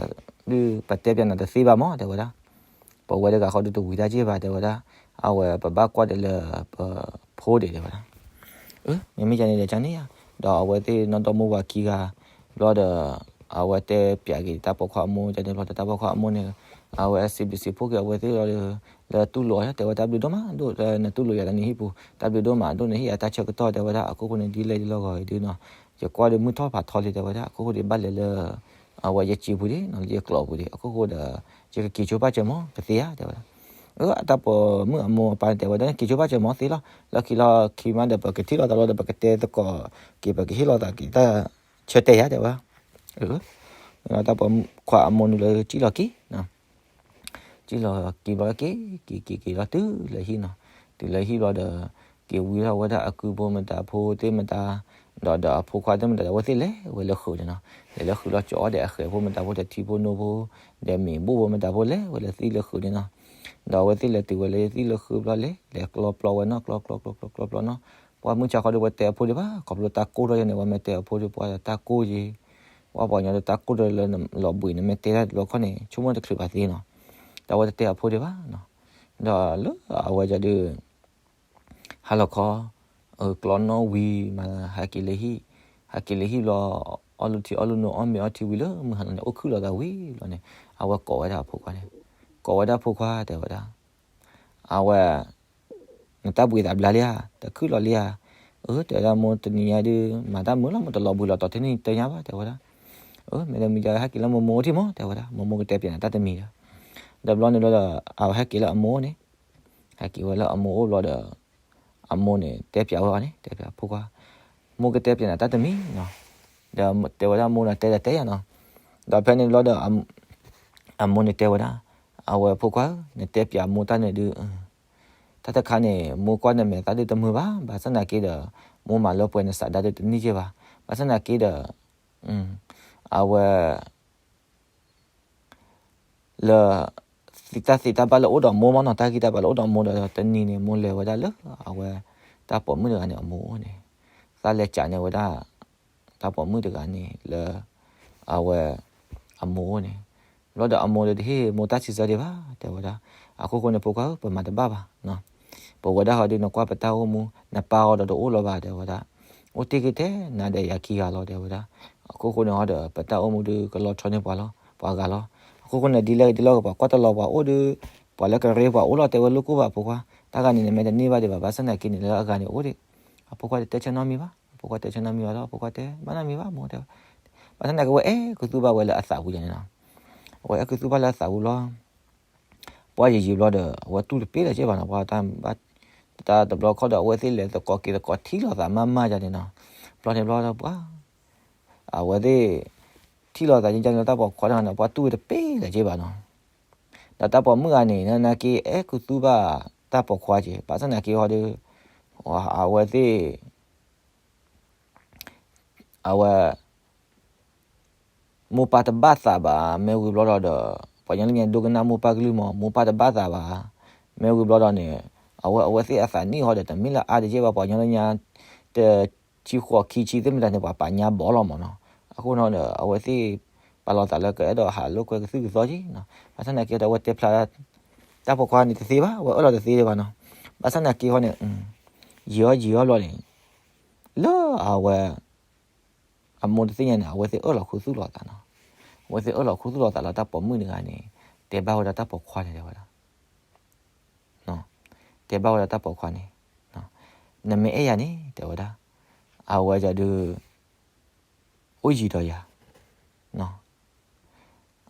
ဒုးပတဲပျးနၤတသ့ဘၣ်မး တဲဝဲဒၣ်, ပဝဲတဂၤဃီဒုးတဝံၤတၢ်က့ၢ်ဘၣ် တဲဝဲဒၣ်, အဝဲပဘၣ်ကွၢ်ဒီးလၢပဖိဒံး တဲဝဲဒၣ်, မ့မ့ၢ်ကန့ၣ်ဒီးကန့ၣ်ယါ, ဒီးအဝဲသ့ၣ်နီၢ်ဒီမိၢ်ဝၤခံဂၤ ဘျီဒီး အဝဲတဲပျးက့ၤတၢ်ပိာ်ခွါအမိၢ် ကန့ၣ်ဘျီဒီးတၢ်ပိာ်ခွါအမိၢ်န့ၣ် အဝဲစံးဘျုးစံးဖှိၣ်က့ၤအဝဲသ့ၣ်လီၤဒီး လၢတူၢ်လိာ်အီၤ တဲဝဲတၢ်ဘျုးဒိၣ်မး ဒိၣ်လၢနတူၢ်လိာ်ယၤလၢနဟံၣ်ပူၤ တၢ်ဘျုးဒိၣ်မး ဒိၣ်နဟ့ၣ်ယၤတၢ်ဆၢကတီၢ် တဲဝဲဒၣ်, အခိၣ်ဃိန့ၣ် ဒ်လဲၣ်ဒ်လဲၣ်ဂီၤအံၤဒုးနီၤ, ယကွၢ်ဒီးမုၢ်ထီၣ်ဖးထီလံ တဲဝဲဒၣ်, အခိၣ်ဃိဒီးဘၣ်လဲၤလၢ အဝဲယစံာ်ပူၤဒံးနီၤ လၢယကျိာ်ပူၤဒံး အခိၣ်ဃိဒီး ယကက့ၤဆိပာ်စၢၤမး ကသ့ဧါ တဲဝဲဒၣ်, အတၢ်ပိာ်မုၣ်အမိၢ်အပၢ်န့ၣ် တဲဝဲဒၣ် က့ၤဆိပာ်စၢၤမးသ့လီၤ, လီၢ်ခံလီၢ်ခံမးဒီး ပကထံၣ်လိာ်သးလီၤဒီး ပကတဲသကိးက့ၤ ပကဟ့ၣ်လိာ်သးက့ၤတၢ်ဆၢတဲာ်ယါ တဲဝဲ, တၢ်ပိာ်ခွါအမိၢ်န့ၣ်လၢစံၣ်လီၤက့ၤ စံၣ်လီၤက့ၤဘျီက့ၤ က့ၤက့ၤက့ၤလီၤတုၤလၢဟံၣ်နီၤ, တုၤလၢဟံၣ်ဘျီဒီး က့ၤဝံထီၣ်ဝဲဒၣ်အကုဖိမတၤဖိသ့ၣ်မတၤ, ဒီးဒီးအဖိခွါသ့ၣ်မတၤဒီး အဝဲသ့ၣ်လဲၤဝဲလၢဃုာ်န့ၣ်နီၤ, လဲၤလၢဃုာ်လီၤကၠီအီၣ်ဒီးအဃဲၤဖိမတၤဖိ တထံဖိနိဖိ ဒီးမ့ၤဘိၣ်ဖိမတၤဖိ လဲၤဝဲလၢသံၣ်လၢဃုာ်န့ၣ်နီၤ, ဒီးအဝဲသ့ၣ်လဲၤတုၤဝဲလၢသံၣ်လၢဃုာ်ဘျီလဲၤ လဲၤကျီပျီဝဲနီၤ ကျီကျီကျီကျီကျီပျီနီၤ, ပှၤမုၢ်ဆါခီဒီး ပှၤတဲအဖိဒံးဘၣ် ခီဖျိတၢ်ကိၢ်ထီၣ်ယါန့ၣ် ပှၤမ့ၢ်တဲအဖိဒီး ပှၤတၢ်ကိၢ်ယါ ပှၤပှၤကညီဒီးတၢ်ကိၢ်ထီၣ်လၢလီၤဘှံးန့ၣ် မ့ၢ်တဲတၢ်တဘျီခီန့ၣ် ဆိကမိၣ်တချုးဘၣ်သ့နီၤ, ဒီးအဝဲတတဲအဖိဒံးဘၣ်နီၤ, ဒီးလၢအဝဲဒၣ်ဒုး ဟါလီၤခီ ကျီနီၣ်ဝံၤမး ဟဲက့ၤလၢဟံၣ်, ဟဲက့ၤလၢဟံၣ်ဘျီ အီၣ်လုၢ်ထံအီၣ်လုၢ်နိ အီၣ်မ့ၤအီထံဝံၤလၢမုၢ်ဟါလီၤန့ၣ် အိၣ်ခုၣ်လီၤသးဝံၤလီၤန့ၣ် အဝဲကိးဝဲဒၣ်အဖိခွါန့ၣ်, ကိးဝဲဒၣ်ဖိခွါ တဲဝဲဒၣ် အဝဲ နတၢ်ဘှံးသးဘျါလံဧါ, တခုၣ်လီၤလံဧါ, အၢ တဲဝဲဒၣ် မိၢ်တနံၤညါဒုး မၤတၢ်မုာ်လီၤ မိၢ်တလီၤဘှံးလီၤတီၤထဲန့ၣ်တညါဘၣ် တဲဝဲဒၣ်, အၢ မ့ၢ်တမံၤဒီး ဟဲက့ၤလၢမိၢ်မိၢ်အိၣ်ထံၣ်မး တဲဝဲဒၣ်, မိၢ်မိၢ်ကတဲပျးနၤတၢ်တမံၤဒီး, ဒီးဘျီန့ၣ်ဘျီဒီး အဝဲဟဲက့ၤလၢအမိၢ်အိၣ်န့ၣ် ဟဲက့ၤဝဲလၢအမိၢ်အိၣ်ဘျီဒီး အမိၢ်န့ၣ် တဲပျးဝဲအီၤန့ၣ် တဲပျးဖိခွါ, မိၢ်ကတဲပျးနၤတၢ်တမံၤနီၤ, ဒီးတဲဝဲဒၣ်မိၢ်ဒီးတဲဒီးတဲယၤနီၤ, ဒီးဖဲန့ၣ်ဘျီဒီး အမိၢ်န့ၣ်တဲဝဲဒၣ်, အဝဲဖိခွါဧၢ နတဲပျးမိၢ်တၢ်န့ၣ်ဒုး တၢ်တခါန့ၣ် မိၢ်ကွၢ်နမဲာ်သၣ်ဒုးတမုာ်ဘၣ်, ဘၣ်ဆၣ်သနာ်က့ဒီး မိၢ်မၤလၢပှဲၤနစးဒါဒုးတန့ၢ်က့ဘၣ်, ဘၣ်ဆၣ်သနာ်က့ဒီး အဝဲ လၢ တၢ်သ့တၢ်ဘၣ်လၢအိၣ်ဒီးမိၢ်မးနီၤ, တၢ်ဂံၢ်တၢ်ဘါလၢအိၣ်ဒီးမိၢ်ဒီး တနံၤန့ၣ် မိၢ်လဲၤဝဲဒၣ်လၢ အဝဲ တၢ်ပိာ်မုၣ်တဂၤန့ၣ် အမိၢ်အိၣ်န့ၣ်, သးလဲၤကးန့ၢ်ဝဲဒၣ် တၢ်ပိာ်မုၣ်တဂၤန့ၣ်လၢ အဝဲ အမိၢ်အိၣ်န့ၣ်, ဘျီဒီးအမိၢ်ဒီးတဟ့ၣ်မိၢ်တၢ်စံးဆၢဒံးဘၣ် တဲဝဲဒၣ်, အခိၣ်ဃိန့ၣ် ဖိခွါဧၢ ပမၤတဘၣ်ဘၣ် ပဝဲဒၣ်ဟီဒုး နကွၢ်ပတၢ်အိၣ်မူ နပၢ်အီၤဒီးတအိၣ်လၢၤဘၣ် တဲဝဲဒၣ်, အိၣ်တ့ၢ်က့ၤထဲနၤဒီးယၤခံဂၤလီၤ တဲဝဲဒၣ်, အခိၣ်ဃိန့ၣ်ဟီဒီး ပတၢ်အိၣ်မူဒုးကလီၤဆီန့ၢ်ပှၤလီၤ ပှၤဂၤလီၤ, အခိၣ်ဃိန့ၣ် ဒ်လဲၣ်ဒ်လဲၣ် ပှၤကွၢ်တလီၤပှၤအိၣ်ဒီး ပှၤလၢကရ့ပှၤအိၣ်လီၤ တဲဝဲလိၣ်ကိၢ်ဘၣ်ဖိခွါ, တၢ်ဂၤန့ၣ် နမ့ၢ်တန့ၢ်ဘၣ်ဒံးဘၣ် ဘၣ်ဆၣ်သနာ်က့န့ၣ် လၢအဂၤန့ၣ်အိၣ်ဒံး, အဖိခွါတတဲဆၢနီတမံၤဘၣ်, အဖိခွါတဲဆၢနီတမံၤဘၣ်လီၤ, အဖိခွါတဲဘၣ်နီတမံၤဘၣ် မိၢ်တဲဝဲ, ဘၣ်ဆၣ်သနာ်က့ဝဲအဲၣ်ကသူဘၣ်ဝဲလၢအသးပူၤယၤန့ၣ်လီၤ, အဝဲအဲၣ်ခူသူၣ်ဘၣ်လၢအသးပူၤလီၤ. ပှၤယံာ်ယံာ်ဘျီဒီး အဝဲတူၢ်တပ့ၢ်လၢၤက့ဘၣ်နီၤ, ပှၤတၢ်ဘၣ် တၢ်တဘျီခီဒီး အဝဲသ့ၣ်လဲၤသကိးက့ၤသကိးထံၣ်လိာ်သးမးမးယၤန့ၣ်နီၤ. ဘျီန့ၣ်ဘျီဒီးပှၤ အဝဲသ့ၣ် ထံၣ်လိာ်သးကန့ၣ် တၢ်ပိာ်ခွါတဂၤန့ၣ် ပှၤတူၢ်ဝဲတပ့ၢ်လၢၤက့ဘၣ်နီၤ. ဒီးတၢ်ပိာ်မုၣ်ဂၤန့ၣ် နာ်က့အဲၣ်ခူသူၣ်ဘၣ်တၢ်ပိာ်ခွါက့, ဘၣ်ဆၣ်နာ်က့ဟီဒီး အဝဲသ့ၣ် အဝဲ မိၢ်ပၢ်တဘၣ်သးဘၣ်, မ့ၢ်ဝံၤဘျီဒီး ပှၤကညီလၢညါဒိကနၣ်မိၢ်ပၢ်ကလုၢ်မး, မိၢ်ပၢ်တဘၣ်သးဘၣ်. မ့ၢ်ဝံၤဘျီဒီးန့ၣ် အဝဲ အဝဲသ့ၣ်အသးနံၣ်ဟီဒီး တမ့ၢ်လၢအါတက့ၢ်ဘၣ်, ပှၤကညီလၢညါ တဆံဃိးခံဆံသ့ၣ်မတၤန့ၣ် ပှၤပာ်ညါဘီလီၤမးနီၤ. အဃိနီၤဒီး အဝဲသ့ၣ်ပာ်လီၤသးလၢကအဲၣ်ဒိးဟးလိာ်ကွဲကသုၣ်ကသီက့နီၤ. ဘၣ်ဆၣ်နာ်က့ဒီး အဝဲတဲဖျါ တၢ်ပိာ်ခွါန့ၣ်တသ့ဘၣ်, အဝဲအၢၣ်လီၤတသ့ဘၣ်နီၤ. ဘၣ်ဆၣ်နာ်က့ဟီန့ၣ် ယံာ်အီၤယံာ်အီၤဘျီန့ၣ် လၢအဝဲ အမိၢ်တသ့ၣ်ညါန့ၣ် အဝဲသ့ၣ်အၢၣ်လီၤခူသူၣ်လိာ်သးနီၤ. အဝဲသ့ၣ်အၢၣ်လီၤခူသူၣ်လိာ်သးလၢတၢ်ပိာ်မုၣ်တဂၤန့ၣ် တဲဘၣ်ဝဲဒၣ်တၢ်ပိာ်ခွါန့ၣ် တဲဝဲဒၣ် တဲဘၣ်ဝဲဒၣ်တၢ်ပိာ်ခွါန့ၣ်, နမ့ၢ်အဲၣ်ယၤန့ၣ် တဲဝဲဒၣ်, အဝဲဒၣ်ဒုး အိၣ်ယံၤဒီးယၤ,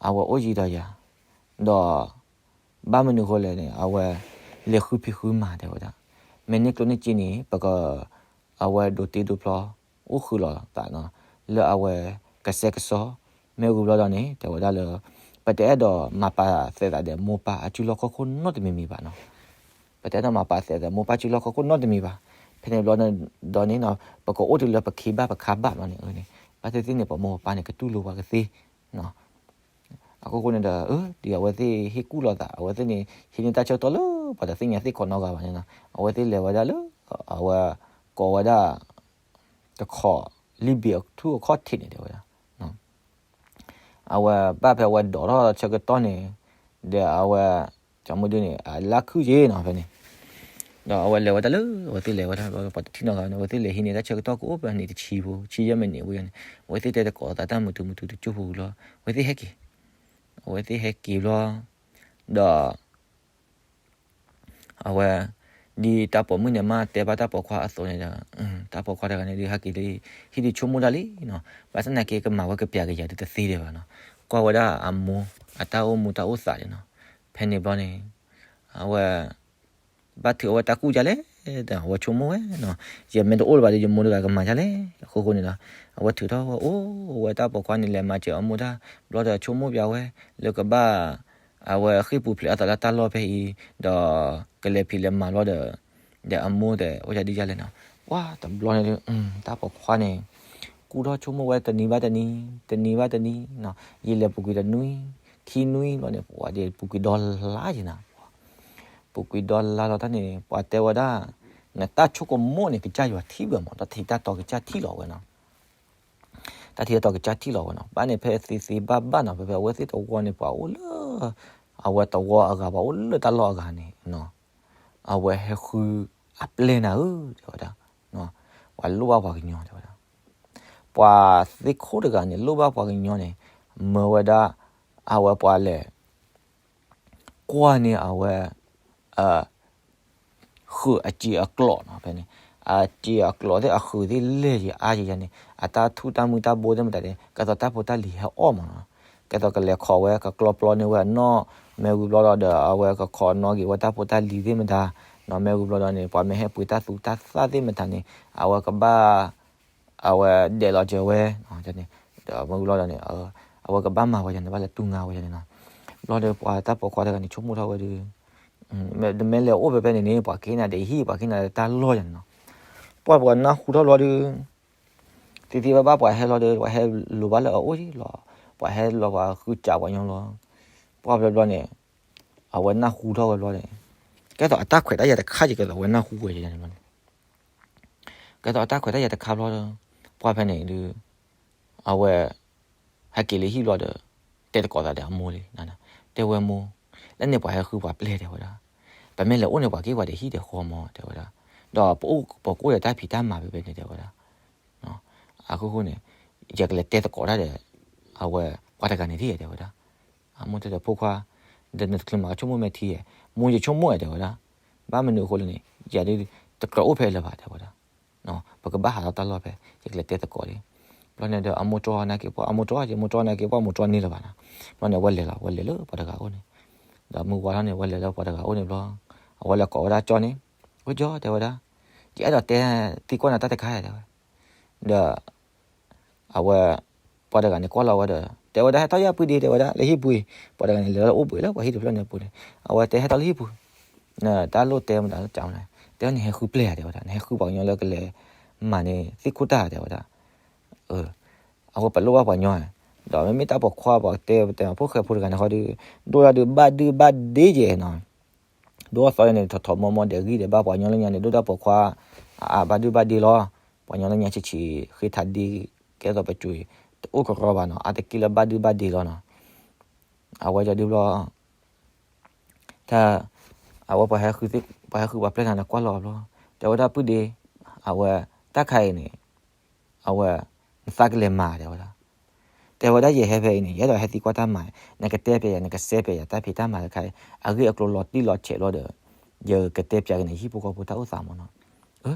အဝဲအိၣ်ယံၤဒီးယၤ, ဒီး ဘၣ်မနုၤအဃိလဲၣ်န့ၣ် အဝဲ လဲၤဃုဖံးဃုမၤ တဲဝဲဒၣ်, မ့ၢ်န့ၢ်ကျိၣ်န့ၢ်စ့န့ၣ် ပက အဝဲဒိးတ့ဒိးဖျီ အိၣ်ဃုာ်လိာ်သးနီၤ, လၢအဝဲ ကစဲကစီ မ့ၢ်ဝံၤဘျီဒီးန့ၣ် တဲဝဲဒၣ်လၢ ပတအဲၣ်ဒိးမၤပာ်သးသးဒီးမိၢ်ပၢ်အစုလီၢ်ခီၣ်ခိၣ်နီတမံၤမံၤဘၣ်နီၤ. ပတအဲၣ်ဒိးမၤပာ်သးသးမိၢ်ပၢ်စုလီၢ်ခီၣ်ခိၣ်နီတမံၤဘၣ်. ဖဲန့ၣ်ဘျီဒီးန့ၣ်နီၤ ပကအိၣ်တုၤလၢပခ့ဘၣ်ပခါဘၣ်ဘျီန့ၣ်, ဘၣ်သ့ၣ်သ့ၣ်န့ၣ် ပမိၢ်ပပၢ်န့ၣ် ကတူၢ်လိာ်ပှၤကသ့ အဃိဃိန့ၣ်ဒီး ဒ်အဝဲသ့ၣ်ဟ့ၣ်ကူၣ်လိာ်သး အဝဲသ့ၣ်န့ၣ် ဟံးန့ၢ်တၢ်ဆၢကတီၢ်လၢပှၤတသ့ၣ်ညါသ့ၣ်ခိးနီတဂၤဘၣ်န့ၣ်နီၤ, အဝဲသ့ၣ်လဲၤဝဲဒၣ်လၢ အဝဲ ကိးဝဲဒၣ် တခီ လံာ်ဘ့ၣ်အထူၣ်အခီၣ်ထံးန့ၣ် တဲဝဲဒၣ် အဝဲဘၣ်ဖဲအဝဲဒိးထီၣ်ဆၢကတီၢ်န့ၣ် ဒီးအဝဲ ကမူဒုန့ၣ် အလါခုၣ်က့နီၤဖဲန့ၣ်, ဒီးအဝဲလဲၤဝဲတၢ်လၢ အဝဲသ့ၣ်လဲၤဝဲဒၣ် ပှၤတထံၣ်နီတဂၤန့ၣ် အဝဲသ့ၣ်လဲၤဟံးန့ၢ်တၢ်ဆၢကတီၢ်ကအိၣ်ဖဲန့ၣ်တဆံဖိ ဆံယဲၢ်မံးနံးဝံၤန့ၣ် အဝဲသ့ၣ်တဲသကိးသးတၢ်မုာ်တုၤမုာ်တုၤတကၠိဖိလီၤ အဝဲသ့ၣ်ဟဲက့ၤ, အဝဲသ့ၣ်ဟဲက့ၤဘျီ ဒီး အဝဲ ဒ်တၢ်ပိာ်မုၣ်န့ၣ်မ့ၢ်တဲဘၣ်တၢ်ပိာ်ခွါအသိးန့ၣ်ဒီး တၢ်ပိာ်ခွါတဂၤန့ၣ်ဒုးဟဲက့ၤလံ ဟံၣ်ဒုးဆိကမိၣ်ဒၣ်လံနီၤ, ဘၣ်ဆၣ်သနာ်က့ကမၤဝဲကပျးကယၤဒုးတသ့ဒံးဘၣ်နီၤ, ကွၢ်ဝဲဒၣ်အမိၢ် အတၢ်အိၣ်မူတၢ်အိၣ်သးန့ၣ်နီၤ, ဖဲန့ၣ်ဘျီန့ၣ် အဝဲ ဘၣ်ထုးအဝဲတၢ်ကူၣ်ဒ်လဲၣ်, ဒီးအဝဲဆိကမိၣ်ဝဲနီၤ, ယမ့ၢ်တအိၣ်လၢၤဘၣ်ဒီး ယမိၢ်တဂၤကမၤဒ်လဲၣ်, အဃိဃိန့ၣ်ဒီး အဝဲထုးထီၣ်ဝဲအိၣ်ဝဲတၢ်ပိာ်ခွါန့ၣ် လဲၤမၤစၢၤအမိၢ်တၢ် ဘျီဒီးဆိကမိၣ်ပျးဝဲ လၢကဘၣ် အဝဲဃ့ၢ်ပူၤဖျဲးအသးလၢတၢ်လီၢ်ဖဲအံၤ, ဒီးကလဲၤဖံးလဲၤမၤဘျီဒီး ဒီးအမိၢ်တဲ အိၣ်ဒ်လဲၣ်နီၤ, ပှၤတဘျီန့ၣ် တၢ်ပိာ်ခွါန့ၣ် ကူၣ်ထီၣ်ဆိကမိၣ်ဝဲတနံၤဘၣ်တနံၤ, တနံၤဘၣ်တနံၤနီၤ, ယလဲၤပူၤကွံာ်တနွံ, ခံနွံဘျီန့ၣ် ပှၤဒ်ပူၤကွံာ်ဒီလါယဲနီၤ, ပူၤကွံာ်ဒီလါလီၤတၢ်န့ၣ် ပှၤတဲဝဲဒၣ် နတၢ်ဆိကမိၣ်န့ၣ် ကစၢ်ယွၤထံၣ်ဘၣ်မး တၢ်ထံၣ်တၢ်တီကစၢ်ထံၣ်လီၤဝဲနီၤ တၢ်ထံၣ်တၢ်တီကစၢ်ထံၣ်လီၤဝဲနီၤ, ဘၣ်န့ၣ်ဖဲသ့သ့ဘၣ်ဘၣ်နီၤ, ဖဲဖဲအဝဲသ့ၣ်တဝီန့ၣ် ပှၤအိၣ်လၢ အဝဲတဝီအဂၤ ပှၤအိၣ်လၢတၢ်လီၢ်အဂၤန့ၣ် အဝဲဟဲဃုအပျဲၢ်နၤဧၢ တဲဝဲဒၣ်, ပှၤလိၣ်ဘၣ်ပှၤကညီတဲဝဲဒၣ်, ပှၤသ့ၣ်ခိၣ်တဂၤန့ၣ် လိၣ်ဘၣ်ပှၤကညီန့ၣ် မၢဝဲဒၣ် အဝဲပှၤလဲၤ ကွၢ်န့ၢ်အဝဲ ဃုာ်အစ့အကျိးနီၤ ဖဲန့ၣ် အစ့အကျိးသ့ၣ်အဃုာ်သ့ၣ်လဲၢ်ယံၤ အါယံၤယၤန့ၣ် အတၢ်ထူၣ်တၢ်မုၢ်တၢ်ဘိသ့ၣ်မတၤန့ၣ် ကဲသိးတၢ်ဖိတၢ်လံၤဟဲအီၣ်မးနီၤ, ကဲသိးကလဲၤခိးဝဲ ကကျီပျီန့ၢ်ဝဲအနီၢ်, မ့ၢ်ဝံၤဘျီဒီး အဝဲကခိးနီၣ်က့ၤဝဲတၢ်ဖိတၢ်လံၤသ့ၣ်မတၤ, မ့ၢ်ဝံၤဘျီဒီးန့ၣ် ပှၤမ့ၢ်ဟဲပှ့ၤတၢ်သူတၢ်သၣ်သ့ၣ်မတၤန့ၣ် အဝဲကဘၣ် အဝဲဒဲးလီၤစၢၤဝဲ, ဒီးမ့ၢ်ဝံၤဘျီဒီးန့ၣ် အဝဲကဘၣ်မၤဝဲယၤန့ၣ် ဘၣ်လဲၤတူၢ်ငါဝဲယၤန့ၣ်နီၤ, ဘျီဒီးပှၤတၢ်ပိာ်ခွါတဂၤန့ၣ် ဆိကမိၣ်ထီၣ်ဝဲဒီး မ့ၢ်လဲၤအိၣ်ဖဲဖဲန့ၣ်န့ၣ် ပှၤကဟ့ၣ်နၤဒီးဟံၣ် ပှၤကဟ့ၣ်နၤဒီးတၢ်လီၢ်ယၤန့ၣ်နီၤ, ပှၤပှၤနၢ်ဟူထီၣ်ဘျီဒီး သ့သ့ဘၣ်ဘၣ်ပှၤဟဲလီၤဒီး ပှၤဟဲလိၤဘၣ်လၢအအိၣ်လီၤ, ပှၤဟဲလီၤပှၤဃုစးပှၤညီလီၤ, ပှၤဘျီဘျီန့ၣ် အဝဲနၢ်ဟူထီၣ်ဝဲဘျီန့ၣ် ကဲသိးအတၢ်ခွဲးတၢ်ယာ်တခါယကဲသိးအဝဲနၢ်ဟူဝဲယၤန့ၣ်ဘျီန့ၣ် ကဲသိးအတၢ်ခွဲးတၢ်ယာ်တခါဘျီဒီး ပှၤဖဲန့ၣ်ဒုး အဝဲ ဟဲက့ၤလၢဟံၣ်ဘျီဒီး တဲသကိးသးဒီးအမိၢ်လံ, တဲဝဲမိၢ်, လၢန့ၣ်ပှၤဟဲဃုပှၤပျဲၢ်တဲဝဲဒၣ်, ပမ့ၢ်လဲၤအိၣ်န့ၣ် ပှၤကဟ့ၣ်ပှၤဒီးဟံၣ်ဒီးဃီမးတဲဝဲဒၣ်, ဒီးပအိၣ်ပကိၣ်ဒီးတၢ်ဖံးတၢ်မၤဖဲဖဲန့ၣ်တဲဝဲဒၣ်, အဃိဃိန့ၣ် ယကလဲၤတဲသကိးတၢ်ဒီး အဝဲပှၤတဂၤန့ၣ်ဒ်တဲဝဲဒၣ်, အမိၢ်တဲဒီးဖိခွါ ဒီးနတချုးမၤကဆိကမိၣ်မဲာ်ထံဧါ, မိၢ်ယဆိကမိၣ်ဧါတဲဝဲဒၣ်, ဘၣ်မနုၤအဃိလဲၣ်န့ၣ် ယၤဒုး တကြၢးအိၣ်ဖဲလၢၤဘၣ်တဲဝဲဒၣ်, ပကဘၣ်ဟးထီၣ်တၢ်လီၢ်ဖဲ ယကလဲၤတဲသကိးလံ, ဘျီန့ၣ်ဒီးအမိၢ်တြီနာ်က့ၤပှၤ အမိၢ်တြီက့ၤ မိၢ်တြီနာ်က့ၤပှၤ မိၢ်တြီန့ၢ်လၢၤဘၣ်နီၤ. ဘျီန့ၣ် အဝဲလဲၤလီၤ အဝဲလဲၤလၢပှၤတဂၤအိၣ်န့ၣ်, ဒီးမုၢ်ဝါထီၣ်န့ၣ် အဝဲလဲၤလၢပှၤတဂၤအိၣ်န့ၣ်ဘျီ, အဝဲလဲၤကိးဝဲဒၣ်ကၠီန့ၣ်, အိၣ်ကၠီ တဲဝဲဒၣ်, ယအဲၣ်ဒိးတဲသံကွၢ်နၤတၢ်တခါ တဲဝဲ, ဒီး အဝဲ ပှၤတဂၤန့ၣ်ကွၢ်လီၤဝဲဒီး တဲဝဲဒၣ် ဟဲထီၣ်ယၤပှ့ၤဒ့ တဲဝဲဒၣ် လၢဟံၣ်ပူၤအံၤ, ပှၤတဂၤန့ၣ် လဲၤလီၤအိၣ်ဘှံးလၢပှၤဟံၣ်တဖျၢၣ်န့ၣ်အပူၤန့ၣ်, အဝဲတဲ ဟဲထီၣ်လၢဟံၣ်ပူၤ, တၢ်လိၣ်တဲမတၤလၢကမနၤ, တဲဝဲ နဟဲဃုပျဲၢ်ဧါ တဲဝဲဒၣ်, နဟဲဃုပှၤကညီလၢကလဲၤမၤန့ၢ်သ့ၣ်ခိၣ်တၢ် တဲဝဲဒၣ်, အဝဲပလိၣ်ဘၣ်ပှၤကညီ, ဒီးမ့မ့ၢ်တၢ်ပိာ်ခွါပှၤတဲတဲဖိၣ်ဃဲဖိတဂၤန့ၣ်ဃီဒီး ဒိၣ်ဒၣ်ဒုးဘၣ်ဒုးဘၣ်ဒ့ယဲနီၤ, ဒိၣ်သီယဲန့ၣ် ထီၣ်ထီၣ်မီမီဒဲးဂံၢ်ဒဲးဘၣ်ပှၤကညီလၢညါန့ၣ် ဒိၣ်တၢ်ပိာ်ခွါ, အဘၣ်ဒုးဘၣ်ဒ့လီၤ, ပှၤကညီလၢညါဆံးဆံး ဃ့ထးဒ့ ကဲသိးပစိၤအံၤ တအိၣ်ကရီဘၣ်နီၤ, အါတက့ၢ်လၢဘၣ်ဒုးဘၣ်ဒ့လီၤနီၤ, အဝဲဒၣ်ဒုးဘျီ တၢ် အဝဲပှၤဟဲဃုပှၤပျဲၢ်တဂၤန့ၣ်ကွၢ်လီၤဘျီ, တဲဝဲဒၣ် ပုၢ်ဒ့, အဝဲ တၢ်ခါအံၤန့ၣ် အဝဲ နသးကလဲၤမၤ တဲဝဲဒၣ်, တဲဝဲဒၣ် ယဟဲဖဲအံၤန့ၣ် ယအဲၣ်ဒိးဟဲသံကွၢ်တၢ်မၤ, နကတဲပျဲယၤ နကစဲပျဲယၤ တၢ်ဖံးတၢ်မၤတခါအံၤ အဂ့ၢ်အကျိၤလီၤတံၢ်လီၤဆဲးဘျီဒီး ယကတဲပျဲက့ၤန့ၣ် ဟံၣ်ဖိဃီဖိတၢ်အိၣ်သးမးနီၤ,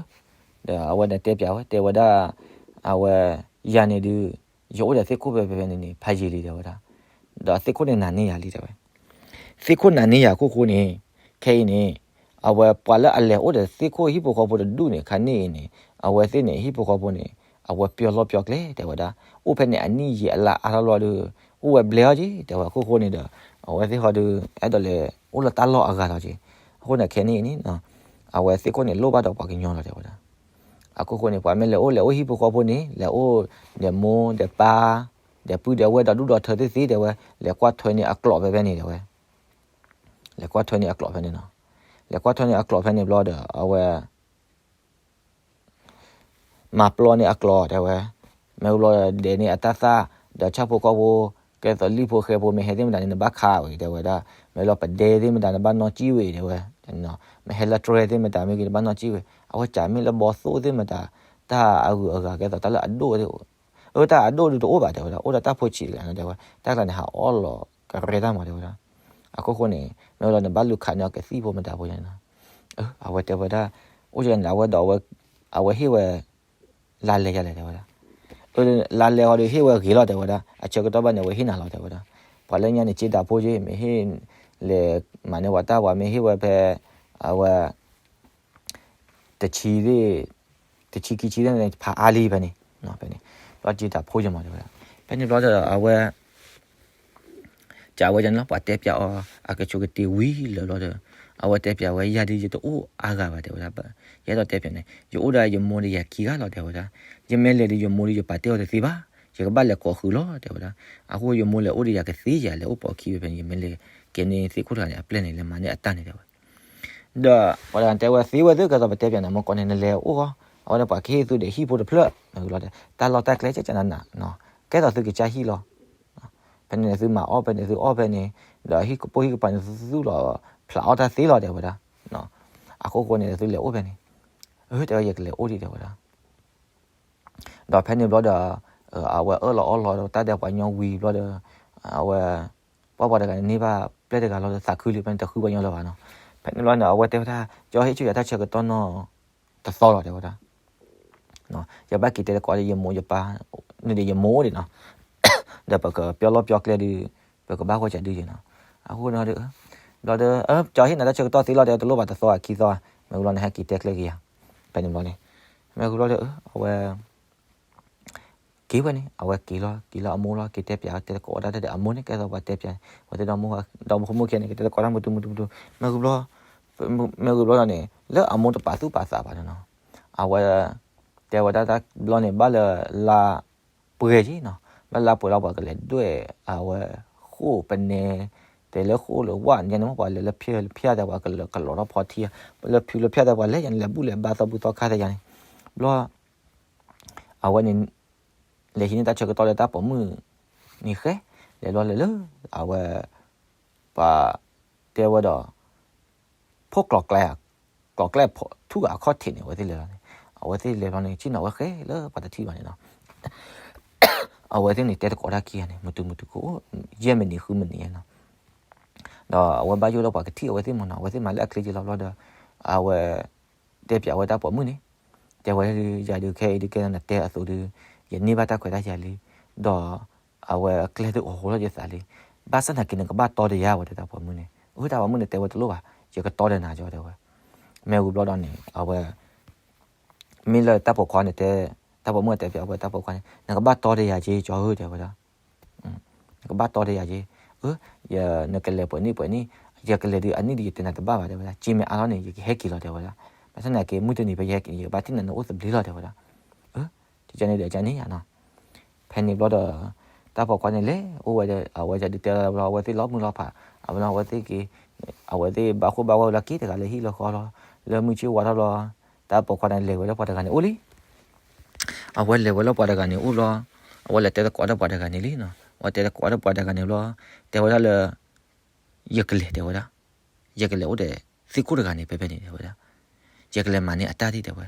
ဒီးအဝဲန့ၣ်တဲပျဲဝဲ တဲဝဲဒၣ် အဝဲ ယၤန့ၣ်ဒုး ယအိၣ်ဒီးသ့ၣ်ခိၣ်ဖဲဖဲန့ၣ်န့ၣ် ဖးယံာ်လံ တဲဝဲဒၣ်, ဒီးသ့ၣ်ခိၣ်န့ၣ်နာ်န့ၢ်ယၤလံ တဲဝဲ, သ့ၣ်ခိၣ်နာ်န့ၢ်ယၤအခိၣ်ဃိန့ၣ်, ခဲအံၤန့ၣ် အဝဲပှၤလၢအလဲၤအိၣ်ဒီးသ့ၣ်ခိၣ်ဟံၣ်ဖိဃီဖိတဒူၣ်န့ၣ် ခါန့ၣ်အံၤန့ၣ် အဝဲသ့ၣ်န့ၣ် ဟံၣ်ဖိဃီဖိန့ၣ် အဝဲပျီလီၢ်ပျီကျဲ တဲဝဲဒၣ်, အိၣ်ဖဲန့ၣ်အနံၣ်ယံာ်အလါအါထီၣ်လီၤဒီး အိၣ်ဝဲဘျဲၣ်အီၤက့ၤ တဲဝဲ, အခိၣ်ဃိန့ၣ်ဒီး အဝဲသ့ၣ်ဃီဒီး အဲၣ်ဒိးလဲၤအိၣ်လၢတၢ်လီၢ်အဂၤလီၤက့ၤ, အဃိန့ၣ်ခဲန့ၣ်အံၤန့ၣ် အဝဲသ့ၣ်ခိၣ်န့ၣ်လိၣ်ဘၣ်ဒီးပှၤကညီလီၤ တဲဝဲဒၣ်, အခိၣ်ဃိန့ၣ် ပှၤမ့ၢ်လဲၤအိၣ်လဲၤအိၣ်ဟံၣ်ဖိဃီဖိန့ၣ် လဲၤအိၣ်ဒီးမိၢ်ဒီးပၢ် ဒီးပုၢ်ဒီးဝဲၢ်ဒီးဒူၣ်ဒီးထၢသ့ၣ်သ့ၣ် တဲဝဲ, လဲၤကွၢ်ထွဲန့ၢ်အကျိးဖဲဖဲန့ၣ် တဲဝဲ, လဲၤကွၢ်ထွဲန့ၢ်အကျိးဖဲန့ၣ်နီၤ, လဲၤကွၢ်ထွဲန့ၢ်အကျိးဖဲန့ၣ်ဘျီဒီး အဝဲ မၤပျီန့ၢ်အကျိး တဲဝဲ, မ့ၢ်ဘျီဒဲးန့ၣ်အတၢ်သၣ် ဒီးဆၣ်ဖိကီၢ်ဖိ ကဲသိးလံၣ်ဖိဃဲဖိ မ့ၢ်ဟဲသ့ၣ်မတၤန့ၣ် နဘၣ်ခးဝဲ တဲဝဲဒၣ်, မ့ၢ်လီၤပဒဲသ့ၣ်မတၤ နဘၣ်နီၢ်ကံၣ်ဝဲ တဲဝဲ, မ့ၢ်ဟဲလၢတြဲၤသ့ၣ်မတၤမ့ၢ်ဂ့ၤ နဘၣ်နီၢ်ကံၣ်ဝဲ, အဝဲကးမ့ၢ်လၢဘီသိၣ်သ့ၣ်မတၤ တၢ်အဂုၤအဂၤကဲသိးတၢ်လၢအဒိၣ်သ့ၣ် အၢ တၢ်အဒိၣ်ဒုးတအိၣ်ဘၣ် တဲဝဲဒၣ်, အိၣ်ဒီးတၢ်ဖိဆံးတဂၤန့ၣ် တဲဝဲ, တၢ်ကျါန့ၣ် ဟးအီၣ်လီၤကရဲတၢ်မး တဲဝဲဒၣ်, အခိၣ်ဃိန့ၣ် မ့ၢ်လီၤနဘၣ်လူၤခးန့ၢ်အီၤကသံၣ်ဖိမတၤဖိန့ၣ်နီၤ, အဝဲတဲဝဲဒၣ်, အိၣ်ကန့ၣ် အဝဲဒီး အဝဲဟ့ၣ်ဝဲ လါလဲယၤလဲၣ် တဲဝဲဒၣ်, လါလဲဃီဒီးဟ့ၣ်ဝဲဂ့ၤလီၤ တဲဝဲဒၣ်, အဆၢကတီၢ်ဘၣ်န့ၣ် အဝဲဟ့ၣ်နၤလီၤ တဲဝဲဒၣ်, ပှၤလၢညါန့ၣ် က့ဒၣ်ဖိက့ မ့ၢ်ဟ့ၣ်လဲၤမၤန့ၢ်ပှၤတၢ် ပှၤမ့ၢ်ဟ့ၣ်ဝဲဖဲ အဝဲ တဆံသ့ၣ်, တဆံခံဆံသ့ၣ်န့ၣ် ဖးအါလံဖဲန့ၣ်, ဖဲန့ၣ်, ဘျီက့တၢ်ဖိယမၤတဲဝဲဒၣ်, ဖဲန့ၣ်ဘျီဒီးအဝဲ ကးဝဲန့ၣ်လီၤ ပှၤတဲပျဲအီၤ အကဆိးကတ့ၤဝံၤလၢာ်ဘျီဒီး အဝဲတဲပျဲဝဲ ယၤဒုးယတအိၣ်အါဂၤဘၣ် တဲဝဲဒၣ်, ယအဲၣ်ဒိးတဲပျဲန့ၣ် ယအိၣ်ဒီးယမိၢ်ဒီးယၤခံဂၤလီၤ တဲဝဲဒၣ်, ယမ့ၢ်လဲၤဒီးယမိၢ်ဒီး ယပာ်တ့ၢ်အီၤတသ့ဘၣ်, ယကဘၣ်လဲၤကိးဃုာ်လီၤ တဲဝဲဒၣ်, အဃိယမိၢ်လဲၤအိၣ်ဒီးယၤကသ့ယၤ လဲၤအိၣ်ပိာ်ခံဖဲဖဲန့ၣ် ယမ့ၢ်လဲၤကဲန့ၢ်သ့ၣ်ခိၣ်တဂၤန့ၣ် အပျဲၢ်န့ၣ် လဲၤမၤန့ၢ်အတၢ်န့ၣ် တဲဝဲ ဒီးပှၤတဂၤတဲဝဲ သ့ဝဲသ့ၣ်ကဲသိးပတဲပျဲနၤ မ့ၢ်ကီးန့ၣ် နလဲၤအိၣ်ဃီ, အဝဲန့ၣ်ပှၤကဟ့ၣ်သုဒီးဟံၣ်ဖိတဖျၢၣ် မ့ၢ်ဂ့ၤလီၤ တၢ်လီၢ်တၢ်ကျဲကကနနး, ကဲသိးသုကစၢ်ဟံၣ်လီၤ, ဖဲန့ၣ်သုမၤအီၣ်ဖဲန့ၣ် သုအီၣ်ဖဲန့ၣ်, ဒီးဟံၣ်ကပိာ်ဟံၣ်ကပၤန့ၣ် သုသူၣ်လီၤဖျးအီၣ်တၢ်သ့လီၤ တဲဝဲဒၣ်, အခိၣ်ဃိန့ၣ် သုလဲၤအိၣ်ဖဲန့ၣ်, အၢ တဲဝဲ ယကလဲၤအိၣ်ဒံး တဲဝဲဒၣ် ဒီးဖဲန့ၣ်ဘျီဒီး အဝဲအၢၣ်လီၤအီလီၤဒီးတၢ်ဒီးပှၤကညီဝံၤဘျီဒီး အဝဲ ပှၤပှၤတဂၤန့ၣ်န့ၢ်ဘၣ်ပျဲၢ်တဂၤလီၤဒီးသးခုလံ ဖဲန့ၣ်တဃုပှၤကညီလၢၤဘၣ်နီၤ, ဖဲန့ၣ်ဘျီန့ၣ် အဝဲတဲဝဲဒၣ် ကၠီဟ့ၣ်ဆူၣ်ယၤတၢ်ဆၢကတီၢ်နီၢ်တသီလီၤ တဲဝဲဒၣ် ယဘၣ်က့ၤတဲသကိးဒီးယမိၢ်ယပၢ်, န့ၣ်ဒီးယမိၢ်အိၣ်ဒံးနီၤ, ဒီးပကပျီလီၢ်ပျီကျဲဒုး ပကဘၣ်ဂီၢ်စးဒုးယဲနီၤ, အဃိန့ၣ်ဒီး ဘျီဒီး ကၠီဟ့ၣ်နၤတၢ်ဆၢကတီၢ်သ့လီၤ တဲဝဲ တလိၣ်ဘၣ်တသီခံသီ, မ့ၢ်ဂ့ၤလီၤ နဟဲက့ၤတဲကျဲက့ၤယၤ, ဖဲန့ၣ်ဘျီန့ၣ်, မ့ၢ်ဂ့ၤဘျီဒီး အဝဲ က့ၤဝဲန့ၣ် အဝဲက့ၤလီၤ က့ၤလၢအမိၢ်လီၤ က့ၤတဲပျဲတဲသကိးတၢ်ဒီးအမိၢ်န့ၣ် ကဲသိးပှၤတဲပျဲ, ဝဲသ့ၣ်ဒီမိၢ်ဒီမိၢ်ဖိမုၣ်ခဲန့ၣ် ကတဲသကိးတၢ်မုၢ်တူမုၢ်တူမုၢ်တူ, မ့ၢ်ဂ့ၤဘျီ, မ့ၢ်ဂ့ၤဘျီဒီးန့ၣ် လၢအမိၢ်တပာ်သူၣ်ပာ်သးဘၣ်န့ၣ်နီၤ, အဝဲ တဲဝဲဒၣ်တၢ်ဘျီန့ၣ် ဘၣ်လၢလါပှဲၤက့ၤနီၤ, ဘၣ်လါပှဲၤလီၤ ပှၤကလဲၤဒွဲၣ်အဝဲဃိၣ်ပနဲ တဲလၢဃိၣ်လၢဝၣ်န့ၣ်န့ၣ် ပှၤလဲၤလၢဖၠၣ်လၢဖၠၣ်တဲ ပှၤကလီၤထီၣ်ဖီထံ, လၢဖၠၣ်လၢဖၠၣ်တဲ ပှၤလဲၤယၤန့ၣ် လဲၤဘူၣ်လဲၤဘါသီဘူသီခါတဲယၤန့ၣ်, ဘျီ အဝဲန့ၣ် လဲၤဟံးန့ၢ်တၢ်ဆၢကတီၢ်လၢတၢ်ပိာ်မုၣ်န့ၣ်ဃဲ, လဲၤဘျီလဲၤလၢ အဝဲ ပှၤတဲဝဲဒီး ဖိကျိးကျဲ, ကျိးကျဲထူၣ်ဂၤအခီၣ်ထံးန့ၣ် အဝဲသ့ၣ်လဲၤလီၤန့ၣ်, အဝဲသ့ၣ်လဲၤဘျီန့ၣ် ဆ့ၣ်နီၤဝဲဃဲလၢပှၤတထံၣ်ဘၣ်န့ၣ်နီၤ, အဝဲသ့ၣ်န့ၣ်တဲသကိးတၢ်ခံဂၤန့ၣ် မုၢ်တူမုၢ်တူကအိၣ် ယဲၢ်မံးနံးဃုမံးနံးနီၤ, ဒီးအဝဲဘၣ်ယိၣ်လၢပှၤကထံၣ်အဝဲသ့ၣ်မ့ၢ်နီၤ, အဝဲသ့ၣ်မၤလၢအချ့က့ၤလီၤဘျီဒီး အဝဲ တဲပျဲဝဲတၢ်ပိာ်မုၣ်န့ၣ်, တဲဝဲဒၣ် ယၤဒုးခဲအံၤဒုးကဲနတဲအသိးဒုး ယန့ၢ်ဘၣ်တၢ်ခွဲးတၢ်ယာ်လံ, ဒီးအဝဲကျဲသုအိၣ်ဟိလီၤယသးလံ, ဘၣ်ဆၣ်သနာ်က့နကဘၣ်တီဒီးယၤဝဲ တဲတၢ်ပိာ်မုၣ်န့ၣ်. အတၢ်ပိာ်မုၣ်န့ၣ်တဲဝဲတလိၣ်ဘၣ်, ယကတီဒီးနၤကီး တဲဝဲ. မ့ၢ်ဝံၤဘျီဒီးန့ၣ် အဝဲ မ့ၢ်လၢတၢ်ပိာ်ခွါန့ၣ်တဲ, တၢ်ပိာ်မုၣ်တဲပၠးဝဲတၢ်ပိာ်ခွါန့ၣ် နကဘၣ်တီဒီးယၤက့ၤကီးဧၢ တဲဝဲဒၣ်. နကဘၣ်တီဒီးယၤက့ၤ, အၢ, နကလဲၤပှဲၤနံၣ်ပှဲၤနံၣ်, ယကလဲၤဒုးအနံၣ်ဒုးယတဲနၤတဘၣ်ဘၣ် တဲဝဲဒၣ်. က့ၤမ့ၢ်အါလီၤန့ၣ် ယကဟဲက့ၤလီၤ တဲဝဲဒၣ်. ဘၣ်ဆၣ်သနာ်က့မုၢ်တနံၤဖဲယဟဲက့ၤန့ၣ် ယကဘၣ်ထံၣ်နၤနအိၣ်သဘျ့လီၤ တဲဝဲဒၣ်. တကန့ၣ်ဒီးကန့ၣ်နီၤ. ဖဲန့ၣ်ဘျီဒီး တၢ်ပိာ်ခွါန့ၣ်လဲၤအိၣ်ဝဲဒီး အဝဲဒုးတဲလီၤဘျီ အဝဲသ့ၣ်လီၤမုၢ်လီၤဖး, အဝဲသ့ၣ်က့ၤ, အဝဲသ့ၣ်ဘၣ်ဃိၣ်ဘၣ်ဝဲလီၤက့ၤတဂၤလၢဟံၣ်လၢဃီလီၤ. လၢမုၢ်ဆ့ၣ်ဝါထီၣ်ဘျီ တၢ်ပိာ်ခွါန့ၣ်လဲၤဝဲလၢပှၤတဂၤန့ၣ်အိၣ်လံ. အဝဲလဲၤဝဲလၢပှၤတဂၤန့ၣ်အိၣ်ဘျီ, အဝဲလဲၤတဲသကိးဒီးပှၤတဂၤန့ၣ်လံနီၤ. အဝဲတဲသကိးဒီးပှၤတဂၤန့ၣ်ဘျီ, တဲဝဲဒၣ်လၢ ယကလဲၤ တဲဝဲဒၣ်, ယကလဲၤအိၣ်ဒီးသ့ၣ်ခိၣ်တဂၤန့ၣ် ဖဲဖဲန့ၣ် တဲဝဲဒၣ်, ယကလဲၤမၤန့ၢ်အတၢ်ဒ် တဲဝဲ.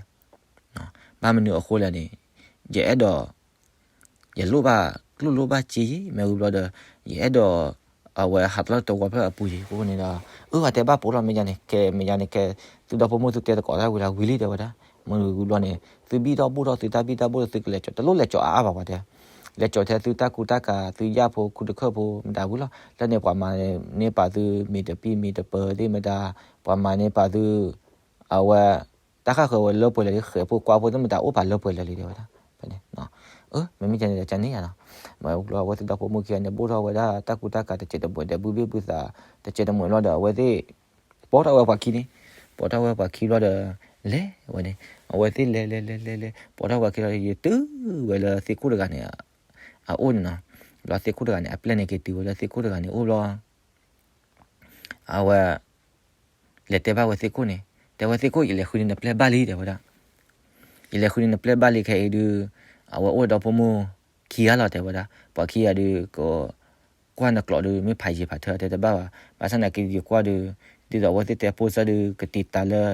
ဘၣ်မနုၤအဃိလဲၣ်န့ၣ် ယအဲၣ်ဒိး ယလိၣ်ဘၣ်ကျိၣ်လိၣ်ဘၣ်စ့ယံၤ မ့ၢ်ဝံၤဘျီဒီး ယအဲၣ်ဒိး အဝဲဟးဖျိတဝီဖျၢၣ်အပူၤယံၤ အဃိန့ၣ်ဒီး အၢ အတဲဘၣ်ပိာ်လီၤ မ့ၢ်ယၤန့ၣ် ကဲ မ့ၢ်ယၤန့ၣ် ကဲ သုဒီဖိမိၢ်သုတဲသကိးတၢ်ဝံၤလၢဝံၤလံ တဲဝဲဒၣ်. မ့ၢ်ဝံၤဘျီန့ၣ် သုဘံၣ်ထီၣ်ဘိၣ်ထီၣ် သုတၢ်ဘံၣ်တၢ်ဘိၣ်ထီၣ် သုကလဲၤကၠီၤ တလိၣ်လဲၤကၠီၤအါအါဘၣ်ပှၤတဲ လဲၤကၠီၤထဲသုတၢ်ကူတၢ်ကၤ သုယၢ်ဖိ ခူတခၢၣ်ဖိ မတၤဝံၤလီၤ. လၢန့ၣ်ပှၤမၤန့ၢ်ပာ်သု မ့ၤတပံၢ်မ့ၤတပၢၤသ့ၣ်မတၤ, ပှၤမၤန့ၢ်ပာ်သု အဝဲ တၢ်ဃၣ်ဃၢၤဝဲလၢပှဲၤလၢာ်လံ ဃဲၤဖိကွၢ်ဖိသ့ၣ်မတၤအိၣ်ပာ်လၢပှဲၤလၢာ်လံ တဲဝဲဒၣ်. ဖဲန့ၣ် အၢ မ့မ့ၢ်ကန့ၣ်ဒီးကန့ၣ်ယါနီၤ. မ့ၢ်ဝံၤဘျီ အဝဲသ့ၣ်ဒီဖိမိၢ်ခံဂၤန့ၣ် ဘိၣ်ထီၣ်ဝဲဒၣ်တၢ်ကူတၢ်ကၤတစဲးတမှဲၤဒီး ဘုဘ့ၣ်ဘုသး တစဲးတမှဲၤဘျီဒီး အဝဲသ့ၣ် ပိာ်ထီၣ်ဝဲပှၤခံန့ၣ်, ပိာ်ထီၣ်ဝဲပှၤခံဘျီဒီး လဲၤဝဲန့ၣ်, အဝဲသ့ၣ်လဲၤလဲၤလဲၤလဲၤလဲၤ ပိာ်ထီၣ်ပှၤခံဘျီဒီး ယတုၤဝဲလၢသ့ၣ်ခိၣ်တဂၤန့ၣ် အအိၣ်န့ၣ်နီၤ. ဘျီသ့ၣ်ခိၣ်တဂၤန့ၣ် အပျဲၢ်န့ၣ်က့ၤတုၤဝဲလၢသ့ၣ်ခိၣ်တဂၤန့ၣ်အိၣ်ဘျီ အဝဲ လဲၤတဲဘၣ်ဝဲသ့ၣ်ခိၣ်န့ၣ်, တဲဝဲသ့ၣ်ခိၣ် ယလဲၤဃုန့ၢ်နပျဲၢ်ဘၣ်လံ တဲဝဲဒၣ်. ယလဲၤဃုန့ၢ်နပျဲၢ်ဘၣ်လံခဲအံၤဒုး အဝဲအိၣ်ဒီဖိမိၢ်ခံဂၤလီၤ တဲဝဲဒၣ်. ပှၤခံဂၤဒုး ကကွၢ်နကျိးဒုး မ့ၢ်ဖးယံၤဖးထၢတဲတဘၣ်ဘၣ်. ဘၣ်ဆၣ်သနာ်က့ယကွၢ်ဒုး ဒ်သိးအဝဲသ့ၣ်တဲဖိစၢ်ဒုး ကတံာ်တာ်လၢ